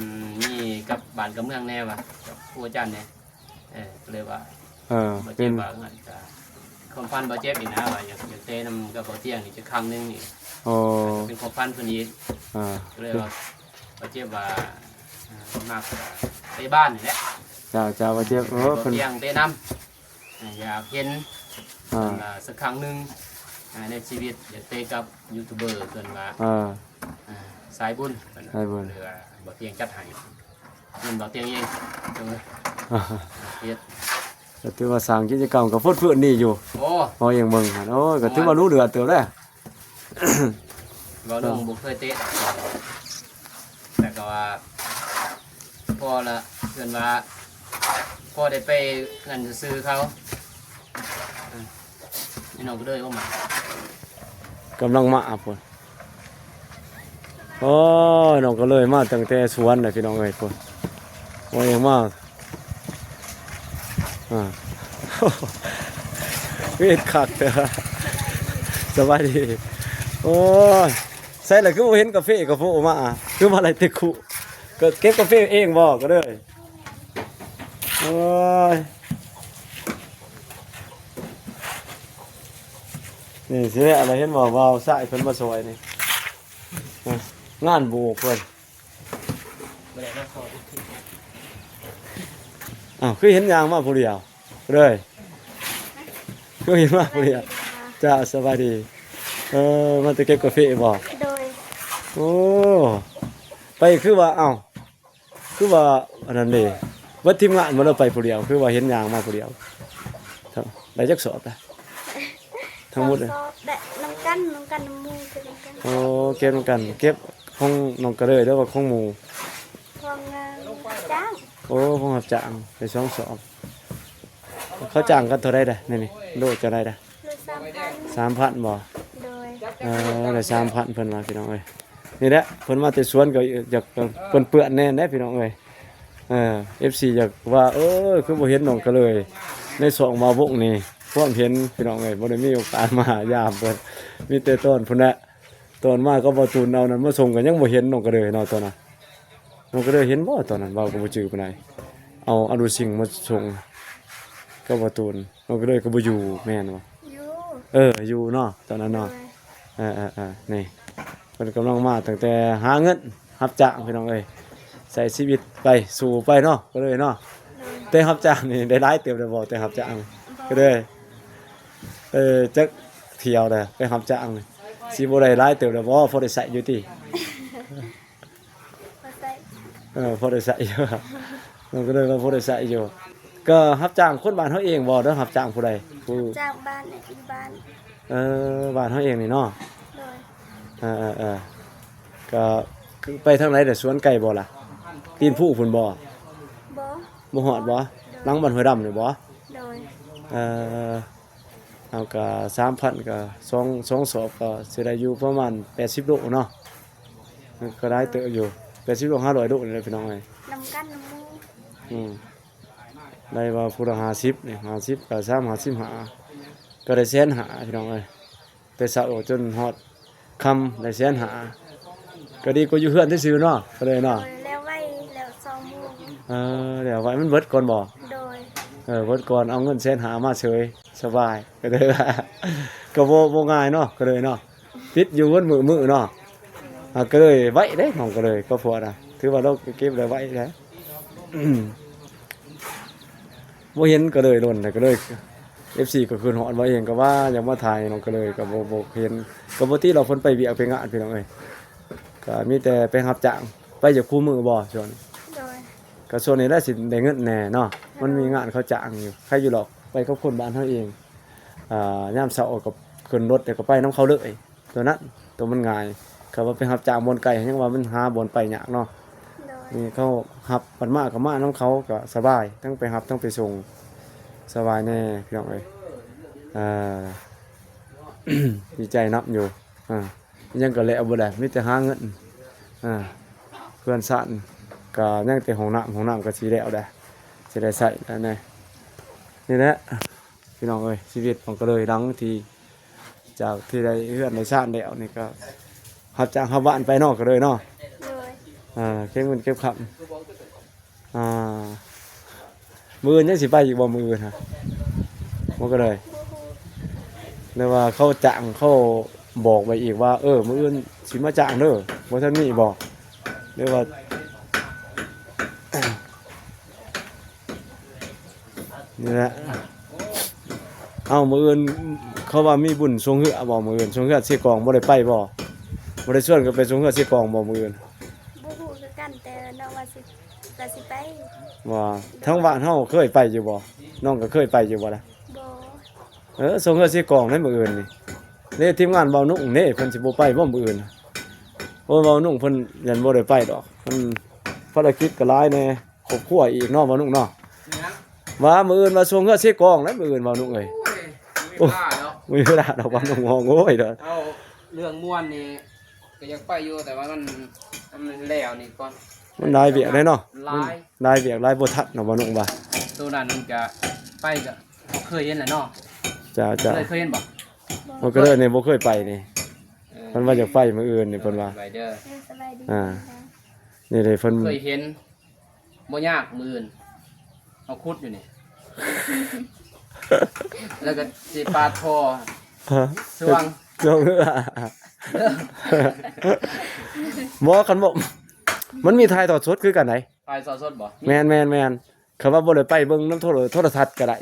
ມີກັບບ້ານກັບເມືອງແດ່ວ່າ ກັບຄູອາຈານແດ່. ເອີ ກໍເລີຍວ່າ ເອີ ບ່າວເຈັບວ່າ ຄວາມຝັນບ່າວເຈັບນີ້ນະ ວ່າຢາກ ຢາກເຕະນຳກັບບ່າວຕຽງນີ້ຈັກຄັ້ງໜຶ່ງນີ້ ໂອ້ ເປັນຄວາມຝັນເພິ່ນອີກ ອ່າ ກໍເລີຍວ່າ ບ່າວເຈັບວ່າ ເອີ ມັກເຕະບານນີ້ແຫຼະ ເຈົ້າໆ ບ່າວເຈັບ ເອີ ເພິ່ນ ບ່າວຕຽງເຕະນຳ ເອີ ຢາກເຫັນ ອ່າ ເພິ່ນວ່າສັກຄັ້ງໜຶ່ງ ອ່າ ໃນຊີວິດ ຢາກເຕະກັບຢູທູບເບີ ເພິ່ນວ່າ ອ່າ ອ່າ ສາຍບຸນ ເພິ່ນ ສາຍບຸນ ເພິ່ນວ່າບ່າວຕຽງຈັດໃຫ້ ເງິນບ່າວຕຽງເອງ ເຮັດ ກໍຖືວ່າສ້າງກິດຈະກຳກໍຟົດຟື້ນດີຢູ່ ໂອ້ ເຮົາຍັງເບິ່ງຫັ້ນ ໂອ້ຍ ກໍຖືວ່າຮູ້ເລື່ອງເຕີບແລ້ວ ເວົ້າເລື່ອງບໍ່ເຄີຍເຕະ ແຕ່ກໍວ່າພໍລະ ເພິ່ນວ່າພໍໄດ້ໄປນັ້ນຊື່ໆ ເຂົາ ພີ່ນ້ອງກໍເລີຍອອກມາ ກຳລັງມາພຸ້ນ ໂອ້ຍ ນ້ອງກໍເລີຍມາຕັ້ງແຕ່ສວນນະ ພີ່ນ້ອງເອີຍ ພຸ້ນ ໂອ້ຍ ມາ ອ່າ ເຮັດຄັກແທ້ ສະບາຍດີ ໂອ້ຍ ໃສລະຄືບໍ່ເຫັນກາເຟກາໂຟມາ ຄືມາໄລ່ຕຶກຄຸ ກໍເກັບກາເຟເອງບໍ່ ກໍເລີຍ ໂອ້ຍ ນີ້ຊິແລ້ວ ເຫັນບໍ່ ບ່າວຊາຍເພິ່ນມາຊ່ອຍນີ້ ງານໂບກເພິ່ນ ອ້າວ ຄືເຫັນຍ່າງມາຜູ້ດຽວເລີຍ ຄືເຫັນມາຜູ້ດຽວ ຈ້າ ສະບາຍດີ ເອີ ມາແຕ່ເກັບກາເຟບໍ? ໂດຍ ໂອ້ ໄປຄືວ່າ ເອົ້າ ຄືວ່າອັນນັ້ນເດ້ ເບິດທີມງານບໍ່ ຫຼືໄປຜູ້ດຽວ? ຄືວ່າເຫັນຍ່າງມາຜູ້ດຽວ. ໄດ້ຈັກສອບລະ ທັງໝົດ? ສອງສອບ ໄດ້ນຳກັນ ນຳກັນ ນຳໝູ່ ເກັບນຳກັນ. ໂອ້ ເກັບນຳກັນ. ເກັບຂອງນ້ອງກະເລີຍ ຫຼືວ່າຂອງໝູ່? ຂອງ ເອີ ຮັບຈ້າງ. ໂອ້ ຂອງຮັບຈ້າງ ໄດ້ສອງສອບ. ເຂົາຈ້າງກັນເທົ່າໃດລະ ນີ້ ໂລເທົ່າໃດລະ? ໂລສາມພັນ. ສາມພັນບໍ່? ໂດຍ. ເອີ ໄດ້ສາມພັນ ເພິ່ນວ່າ ພີ່ນ້ອງເອີຍ. ນີ້ແຫຼະ ເພິ່ນມາແຕ່ສວນກໍຢາກເປື້ອນໆແດ່ເດ້ ພີ່ນ້ອງເອີຍ. ເອີ ເອັຟຊີ ຢາກວ່າ ເອີ ຄືບໍ່ເຫັນນ້ອງກະເລີຍໃນຊ່ອງບ່າວບົກນີ້. ຄວາມເຫັນ ພີ່ນ້ອງເອີຍ ບໍ່ໄດ້ມີໂອກາດມາຫາຢາມເພິ່ນ ມີແຕ່ຕອນພຸ້ນແຫຼະ ຕອນມາກັບບ່າວຕູນ ເອົານັ້ນມາສົ່ງ ກໍຍັງບໍ່ເຫັນນ້ອງກະເລີຍເນາະ ຕອນນັ້ນ. ນ້ອງກະເລີຍເຫັນບໍ່ຕອນນັ້ນ? ເວົ້າກໍບໍ່ຈື່ປານໃດ. ເອົາອາດູຊິງມາສົ່ງກັບບ່າວຕູນ. ນ້ອງກະເລີຍກໍບໍ່ຢູ່ແມ່ນບໍ່? ຢູ່. ເອີ ຢູ່ເນາະ ຕອນນັ້ນເນາະ. ໂດຍ. ເອີໆໆ ນີ້ ເພິ່ນກຳລັງມາຕັ້ງແຕ່ຫາເງິນຮັບຈ້າງ ພີ່ນ້ອງເອີຍ. ໃຊ້ຊີວິດໄປ ສູ້ໄປເນາະ ກະເລີຍເນາະ. ໂດຍ. ແຕ່ຮັບຈ້າງນີ້ໄດ້ຫຼາຍເຕີບແລ້ວບໍ່? ແຕ່ຮັບຈ້າງ ບໍ່ ກະເລີຍ ເອີ ຈັກຖ້ຽວແລ້ວໄປຮັບຈ້າງນີ້ ຊິບໍ່ໄດ້ຫຼາຍເຕີບແລ້ວບໍ່? ພໍໄດ້ໃຊ້ຢູ່ຕິ? ພໍໃຊ້. ເອີ ພໍໄດ້ໃຊ້ຢູ່. ນ້ອງກະເລີຍວ່າພໍໄດ້ໃຊ້ຢູ່. ກໍຮັບຈ້າງຄົນບ້ານເຮົາເອງບໍ່ ຫຼືຮັບຈ້າງຜູ້ໃດ? ຜູ້ ຈ້າງບ້ານ ຢູ່ບ້ານ. ເອີ ບ້ານເຮົາເອງນີ້ເນາະ. ໂດຍ. ເອີໆໆ ກໍໄປທາງໃດລະ? ສວນໄກບໍ່ລະ? ຕີນພູພຸ້ນບໍ່? ບໍ່. ບໍ່ຮອດບໍ່? ໂດຍ. ຫຼັງບ້ານຫ້ວຍດຳນີ້ບໍ່? ໂດຍ. ເອີ ເອົາກະສາມພັນ ກະສອງ ສອງສອບ ກະຊິໄດ້ຢູ່ປະມານແປດສິບໂລເນາະ. ມັນກໍຫຼາຍເຕີບຢູ່ ແປດສິບໂລ ຫ້າຮ້ອຍໂລນີ້ແຫຼະ ພີ່ນ້ອງເອີຍ. ນຳກັນນຳໝູ່. ອືມ ໄດ້ວ່າຜູ້ລະຫ້າສິບນີ້ ຫ້າສິບ ກະສາມ ຫ້າສິບຫ້າ ກໍໄດ້ແສນຫ້າ ພີ່ນ້ອງເອີຍ. ແຕ່ເຊົ້າຈົນຮອດຄ່ຳໄດ້ແສນຫ້າ ກໍດີກວ່າຢູ່ເຮືອນຊື່ໆເນາະ ກະເລີຍເນາະ. ໂດຍ. ແລ້ວໄວ ແລ້ວສອງໂມງ. ເອີ ແລ້ວໄວ ມັນເບິດກ່ອນບໍ່? ໂດຍ. ເອີ ເບິດກ່ອນ ເອົາເງິນແສນຫ້າມາເສີຍ ສະບາຍ ກະເລີຍວ່າ ກໍບໍ່ ບໍ່ງ່າຍເນາະ ກະເລີຍເນາະ. ຕິດຢູ່ເບິດມື້ ມື້ເນາະ. ອາ ກະເລີຍໄວເດ້ ນ້ອງກະເລີຍ ກໍພວກນະ ຖືວ່າລາວເກັບໄດ້ໄວເດ້. ບໍ່ເຫັນກະເລີຍດົນແລ້ວ ກະເລີຍ ເອັຟຊີ ກໍຄືຮອດ ບໍ່ເຫັນ ກໍວ່າຢາກມາຖ່າຍນ້ອງກະເລີຍ ກໍບໍ່ ບໍ່ເຫັນ. ກໍບໍ່ຕິດດອກ ເພິ່ນໄປວຽກໄປງານ ພີ່ນ້ອງເອີຍ. ກໍມີແຕ່ໄປຮັບຈ້າງ ໄປຢູ່ຄູ່ມື້ບໍ່ຊ່ວງນີ້? ໂດຍ. ກໍຊ່ວງນີ້ແຫຼະຊິໄດ້ເງິນແດ່ເນາະ ມັນມີງານເຂົາຈ້າງຢູ່. ໃຄຢູ່ດອກ ໄປກັບຄົນບ້ານເຮົາເອງ. ອ່າ ຍາມເຊົ້າກໍຂຶ້ນລົດແລ້ວກໍໄປນຳເຂົາເລີຍ. ຕົວນັ້ນ ຕົວມັນງ່າຍ. ຄັນວ່າໄປຮັບຈ້າງບ່ອນໄກ ຍັງວ່າມັນຫາບ່ອນໄປຍາກເນາະ. ໂດຍ. ນີ້ເຂົາຮັບ ບັດມາກໍມານຳເຂົາ ກໍສະບາຍ ທັງໄປຮັບ ທັງໄປສົ່ງ ສະບາຍແດ່ ພີ່ນ້ອງເອີຍ. ເອີ ດີໃຈນຳຢູ່. ອ່າ ຫຍັງກໍແລ້ວບໍ່ໄດ້ ມີແຕ່ຫາເງິນ. ອ່າ ເຮືອນຊານກໍຍັງແຕ່ຫ້ອງນ້ຳ ຫ້ອງນ້ຳກໍຊິແລ້ວແຫຼະ ຊິໄດ້ໃຊ້ແລ້ວແດ່. ນີ້ແຫຼະ ພີ່ນ້ອງເອີຍ ຊີວິດຂອງກະເລີຍ ຫຼັງທີ່ ຈາກທີ່ໄດ້ເຮືອນໄດ້ຊານແລ້ວນີ້ ກໍຮັບຈ້າງຮັບບ້ານໄປເນາະ ກະເລີຍເນາະ. ໂດຍ. ເອີ ເກັບເງິນເກັບຄຳ. ອ່າ ມື້ອື່ນຍັງຊິໄປອີກບໍ່? ມື້ອື່ນຫະ ບໍ່ ກະເລີຍ. ບໍ່ຮູ້. ຫຼືວ່າເຂົາຈ້າງ ເຂົາບອກໄວ້ອີກວ່າ ເອີ ມື້ອື່ນຊິມາຈ້າງເດີ. ບໍ່ທັນມີບໍ? ຫຼືວ່າ ນີ້ແຫຼະ. ເອົ້າ ມື້ອື່ນເຂົາວ່າມີບຸນຊ່ວງເຮືອບໍ? ມື້ອື່ນຊ່ວງເຮືອເຊກອງ ບໍ່ໄດ້ໄປບໍ? ບໍ່ໄດ້ຊວນກັນໄປຊ່ວງເຮືອເຊກອງບໍມື້ອື່ນ? ບໍ່ຮູ້ຄືກັນ ແຕ່ນ້ອງວ່າຊິ ວ່າຊິໄປ. ວ່າທາງບ້ານເຮົາເຄີຍໄປຢູ່ບໍ? ນ້ອງກໍເຄີຍໄປຢູ່ບໍລະ? ບໍ່. ເອີ ຊ່ວງເຮືອເຊກອງໃນມື້ອື່ນນີ້ເດ້ ທີມງານເບົານຸ່ງເດ້ ເພິ່ນຊິບໍ່ໄປບໍມື້ອື່ນ? ໂອ້ຍ ເບົານຸ່ງເພິ່ນຍັນບໍ່ໄດ້ໄປດອກ ເພິ່ນພາລະກິດກໍຫຼາຍແດ່. ຄອບຄົວອີກເນາະ ບ່າວນຸ່ງເນາະ. ຫຍັງ? ວ່າມື້ອື່ນວ່າຊ່ວງເຮືອເຊກອງແຫຼະ ມື້ອື່ນບ່າວນຸ່ງເອີຍ. ໂອ້ຍ ບໍ່ມີເວລາດອກ ບໍ່ມີເວລາດອກ ບ່າວນຸ່ງຮ້ອງໂອ້ຍເດີ. ເອົາ ເລື່ອງມ່ວນນີ້ກໍຢາກໄປຢູ່ ແຕ່ວ່າມັນ ມັນແລ້ວນີ້ກ່ອນ ມັນຫຼາຍວຽກເດ້ເນາະ. ຫຼາຍ ມັນຫຼາຍວຽກຫຼາຍ ບໍ່ທັນເນາະ ບ່າວນຸ່ງວ່າ. ໂຕນັ້ນມັນກະໄປກະເຄີຍເຫັນແຫຼະເນາະ. ຈ້າ ຈ້າ ເຄີຍ ເຄີຍເຫັນບໍ່? ມັນກໍເລີຍນີ້ບໍ່ເຄີຍໄປນີ້. ເອີ ເພິ່ນວ່າຢາກໄປມື້ອື່ນນີ້ ເພິ່ນວ່າ ໄປເດີ. ເອີ ສະບາຍດີ. ອ່າ ນີ້ເດ້ ເພິ່ນເຄີຍເຫັນ. ບໍ່ຍາກ ມື້ອື່ນເຮົາຂຸດຢູ່ນີ້ ແລ້ວກໍຊິປາດທໍ່ ຮະ ຊ່ວງ ຊ່ວງ ບໍ່ ຄັນບໍ່ ມັນມີຖ່າຍທອດສົດຄືກັນໃດ. ຖ່າຍທອດສົດບໍ່? ແມ່ນໆໆ ຄັນວ່າບໍ່ໄດ້ໄປເບິ່ງນຳໂທລະ ໂທລະທັດກໍໄດ້.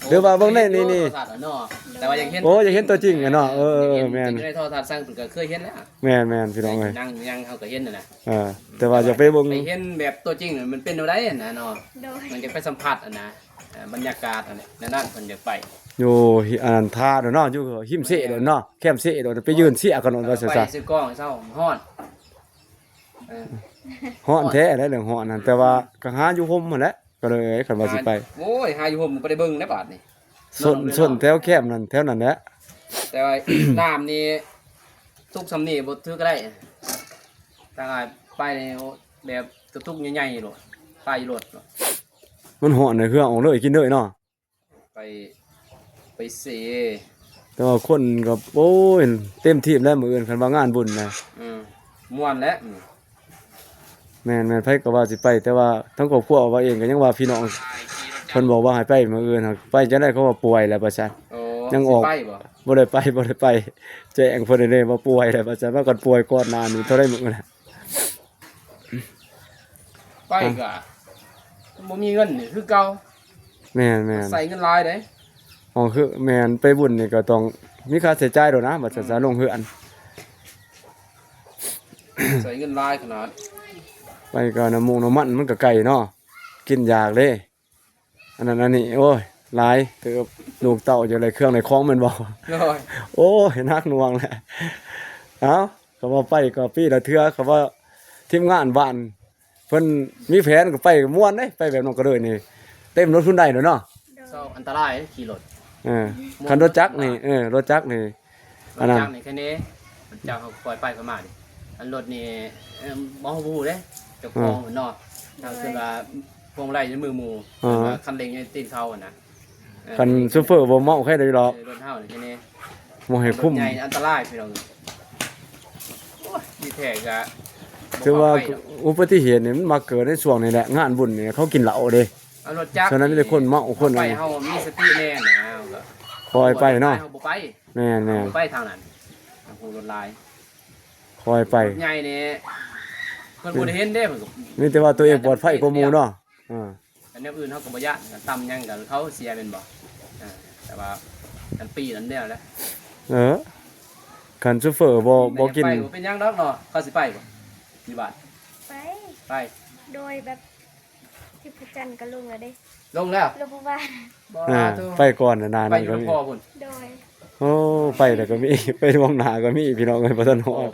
ຫຼືວ່າເບິ່ງໃນນີ້ ນີ້ ໂທລະທັດເນາະ ແຕ່ວ່າຢາກເຫັນ ໂອ້ ຢາກເຫັນຕົວຈິງເນາະ ເອີ ເອີ ແມ່ນ ຢູ່ໃນໂທລະທັດຊັ້ນເພິ່ນກໍເຄີຍເຫັນແລ້ວ ແມ່ນໆ ພີ່ນ້ອງເອີຍ ນັ່ງ ນັ່ງເຮົາກໍເຫັນຫັ້ນນະ ເອີ ແຕ່ວ່າຢາກໄປເບິ່ງ ໄປເຫັນແບບຕົວຈິງມັນເປັນແນວໃດຫັ້ນນະເນາະ ໂດຍ ມັນຢາກໄປສຳຜັດຫັ້ນນະ ເອີ ບັນຍາກາດອັນນັ້ນ ແນວນັ້ນເພິ່ນຢາກໄປ ຢູ່ ອັນນັ້ນ ທ່າໂດດເນາະ ຢູ່ຮິມເຊໂດດເນາະ ແຄມເຊໂດດ ໄປຢືນເຊກັນໂດດ ວ່າຊັ້ນຊະ ໄປຊື້ກ້ອງເຊົາ ຮ້ອນ ເອີ ຮ້ອນແທ້ແຫຼະເລື່ອງຮ້ອນນັ້ນ ແຕ່ວ່າກໍຫາຢູ່ຮົ່ມຫັ້ນແຫຼະ ກໍເລີຍ ເອີ ຄັນວ່າຊິໄປ ໂອ້ຍ ຫາຢູ່ຮົ່ມບໍ່ໄດ້ເບິ່ງແລ້ວບາດນີ້ ຊົນ ຊົນແຖວແຄມນັ້ນ ແຖວນັ້ນແຫຼະ ແຕ່ວ່ານ້ຳນີ້ ຕຸກຊ່ຳນີ້ບໍ່ຖືກກໍໄດ້ ທາງອ້າຍໄປນີ້ ໂອ້ ແບບກະຕຸກໃຫຍ່ໆໂລດ ໄປໂລດ ມັນຮ້ອນໃນເຮືອອອກເລີຍ ກິນເລີຍເນາະ ໄປ ໄປເຊ ແຕ່ວ່າຄົນກໍ ໂອ້ຍ ເຕັມທີບແລ້ວມື້ອື່ນ ຄັນວ່າງານບຸນນະ ອືມ ມ່ວນແຫຼະ ອືມ ແມ່ນໆ ໃຜກໍວ່າຊິໄປ ແຕ່ວ່າທາງຄອບຄົວເວົ້າເອງກໍຍັງວ່າພີ່ນ້ອງເພິ່ນບອກວ່າໃຫ້ໄປມື້ອື່ນຫັ້ນ ໄປຈັ່ງໃດ ເຂົາວ່າປ່ວຍແລ້ວວ່າຊັ້ນ ໂອ້ ຍັງອອກ ຊິໄປບໍ່? ບໍ່ໄດ້ໄປ ບໍ່ໄດ້ໄປ ແຈ້ງເພິ່ນເດ້ວ່າປ່ວຍແລ້ວວ່າຊັ້ນ ວ່າກັນປ່ວຍກ່ອນໜ້ານີ້ເທົ່າໃດມື້ນະ ໄປກໍບໍ່ມີເງິນນີ້ຄືເກົ່າ ແມ່ນໆ ໃຊ້ເງິນຫຼາຍເດ້ ອໍ ຄືແມ່ນ ໄປບຸນນີ້ກໍຕ້ອງມີຄ່າໃຊ້ຈ່າຍໂດດນະ ບັດຊັ້ນ ອືມ ສາລົງເຮືອນ ໃຊ້ເງິນຫຼາຍຂະໜາດ ໄປກໍນ້ຳມົງນ້ຳມັນມັນກໍໄກເນາະ ກິນຢາກເດ້ ອັນນັ້ນອັນນີ້ ໂອ້ຍ ຫຼາຍເຕີບ ລູກເຕົ້າຢາກໄດ້ເຄື່ອງໄດ້ຂອງແມ່ນບໍ່? ໂດຍ ໂອ້ຍ ໜັກໜ່ວງແຫຼະ ເອົ້າ ກໍວ່າໄປກໍປີລະເທື່ອ ກໍວ່າທີມງານບ້ານ ເພິ່ນມີແຜນກໍໄປມ່ວນເດ້ ໄປແບບນ້ອງກະເດີຍນີ້ ເຕັມລົດພຸ້ນໄດ້ໂດດເນາະ ໂດຍ ເຊົາອັນຕະລາຍຂີ່ລົດ ເອີ ຄັນລົດຈັກນີ້ ເອີ ລົດຈັກນີ້ ອັນນັ້ນ ລົດຈັກນີ້ແຄ່ນີ້ ລົດຈັກເຮົາກໍຄ່ອຍໄປຄ່ອຍມາເດ້ ອັນລົດນີ້ ເອີ ບໍ່ຮູ້ເດ້ ເຈົ້າຂອງເນາະ ຖ້າເກີດວ່າພວງມາໄລຢູ່ມືໝູ່ ເອີ ຄັນເລັ່ງຢູ່ຕີນເຂົາຫັ້ນນະ ເອີ ຄັນໂຊເຟີບໍ່ເມົາໃຄໄດ້ດອກ ເອີ ລົດເຮົານີ້ແຄ່ນີ້ ບໍ່ໃຫ້ຄຸມ ລົດໃຫຍ່ອັນຕະລາຍພີ່ນ້ອງ ໂອ້ຍ ທີ່ແທ້ກໍ ຖືວ່າອຸບັດຕິເຫດນີ້ມັນມັກເກີດໃນຊ່ວງນີ້ແຫຼະ ງານບຸນນີ້ເຂົາກິນເຫຼົ້າເດ້ ເອົາລົດຈັກ ສະນັ້ນມີແຕ່ຄົນເມົາຄົນ ໄປເຮົາມີສະຕິແດ່ນະ ເຮົາກໍຄ່ອຍໄປເນາະ ເຮົາບໍ່ໄປ ແມ່ນໆ ເຮົາບໍ່ໄປທາງນັ້ນ ເຮົາໂຫລົດຫຼາຍ ຄ່ອຍໄປ ລົດໃຫຍ່ນີ້ເພິ່ນບໍ່ໄດ້ເຫັນເດ້ ເພິ່ນກໍ ມີແຕ່ວ່າຕົວເອງປອດໄພກວ່າໝູ່ເນາະ ອ່າ ອັນແນວອື່ນເຮົາກໍບໍ່ຢ້ານ ການຕຳຫຍັງກັນເຂົາເສຍແມ່ນບໍ່ ອ່າ ແຕ່ວ່າອັນປີນັ້ນແນວແຫຼະ ເອີ ຄັນໂຊເຟີບໍ່ ບໍ່ກິນ ໄປບໍ່ເປັນຫຍັງດອກເນາະ ເຂົາຊິໄປບໍ່ ຢູ່ບ້ານ ໄປ ໄປ ໂດຍແບບທິບພະຈັນກໍລົງແລ້ວເດ້ ລົງແລ້ວ ລົງເມື່ອວານ ບໍ່ ອ່າ ໂທ້ ໄປກ່ອນໜ້າ ໄປຢູ່ນຳພໍ່ພຸ້ນ ໂດຍ ໂອ້ ໄປແລ້ວກໍມີ ໄປລ່ວງໜ້າກໍມີ ພີ່ນ້ອງເອີຍ ບໍ່ທັນຮອດ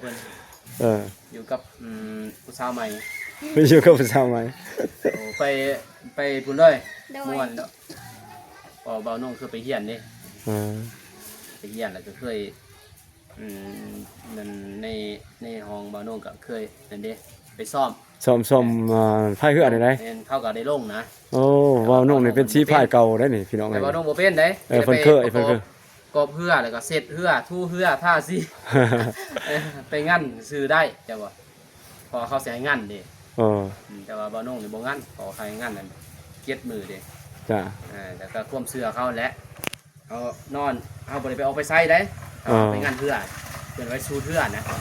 ເອີ ຢູ່ກັບ ອືມ ຜູ້ສາວໃໝ່ ໄປຢູ່ກັບຜູ້ສາວໃໝ່ ໂອ້ ໄປ ໄປພຸ້ນເລີຍ ໂດຍ ມ່ວນເນາະ ເພາະວ່າບ່າວນົງເຄີຍໄປຮຽນເດ້ ເອີ ໄປຮຽນແລ້ວກໍເຄີຍ ອືມ ນັ້ນໃນ ໃນຫ້ອງບ່າວນົງກໍເຄີຍນັ້ນເດ້ ໄປຊ້ອມ ຊ້ອມ ຊ້ອມ ອ່າ ພາຍເຮືອນີ້ໃດ ແມ່ນ ເຂົາກໍໄດ້ລົງນະ ໂອ້ ບ່າວນົງນີ້ເປັນສີພາຍເກົ່າໄດ໋ນີ້ ພີ່ນ້ອງເອີຍ ແຕ່ບ່າວນົງບໍ່ເປັນໃດ ເອີ ເພິ່ນເຄີຍ ເພິ່ນເຄີຍ ປະກອບເຮືອ ແລ້ວກໍເຊັດເຮືອ ຖູເຮືອ ທາສີ ເອີ ໄປງັນຊື່ໄດ້ ເຈົ້າວ່າ ເພາະວ່າເຂົາຊິໃຫ້ງັນເດ້ ເອີ ອືມ ແຕ່ວ່າບ່າວນົງນີ້ບໍ່ງັນ ເພາະວ່າໃຫ້ງັນນັ້ນເຈັດມື້ເດ້ ຈ້າ ເອີ ແລ້ວກໍຄວາມເຊື່ອເຂົາແຫຼະ ເຮົານອນ ເຮົາບໍ່ໄດ້ໄປອອກໄປໃສໃດ ເອີ ເຮົາໄປງັນເຮືອ ເພິ່ນໄວ້ສູດເຮືອນະ ເອີ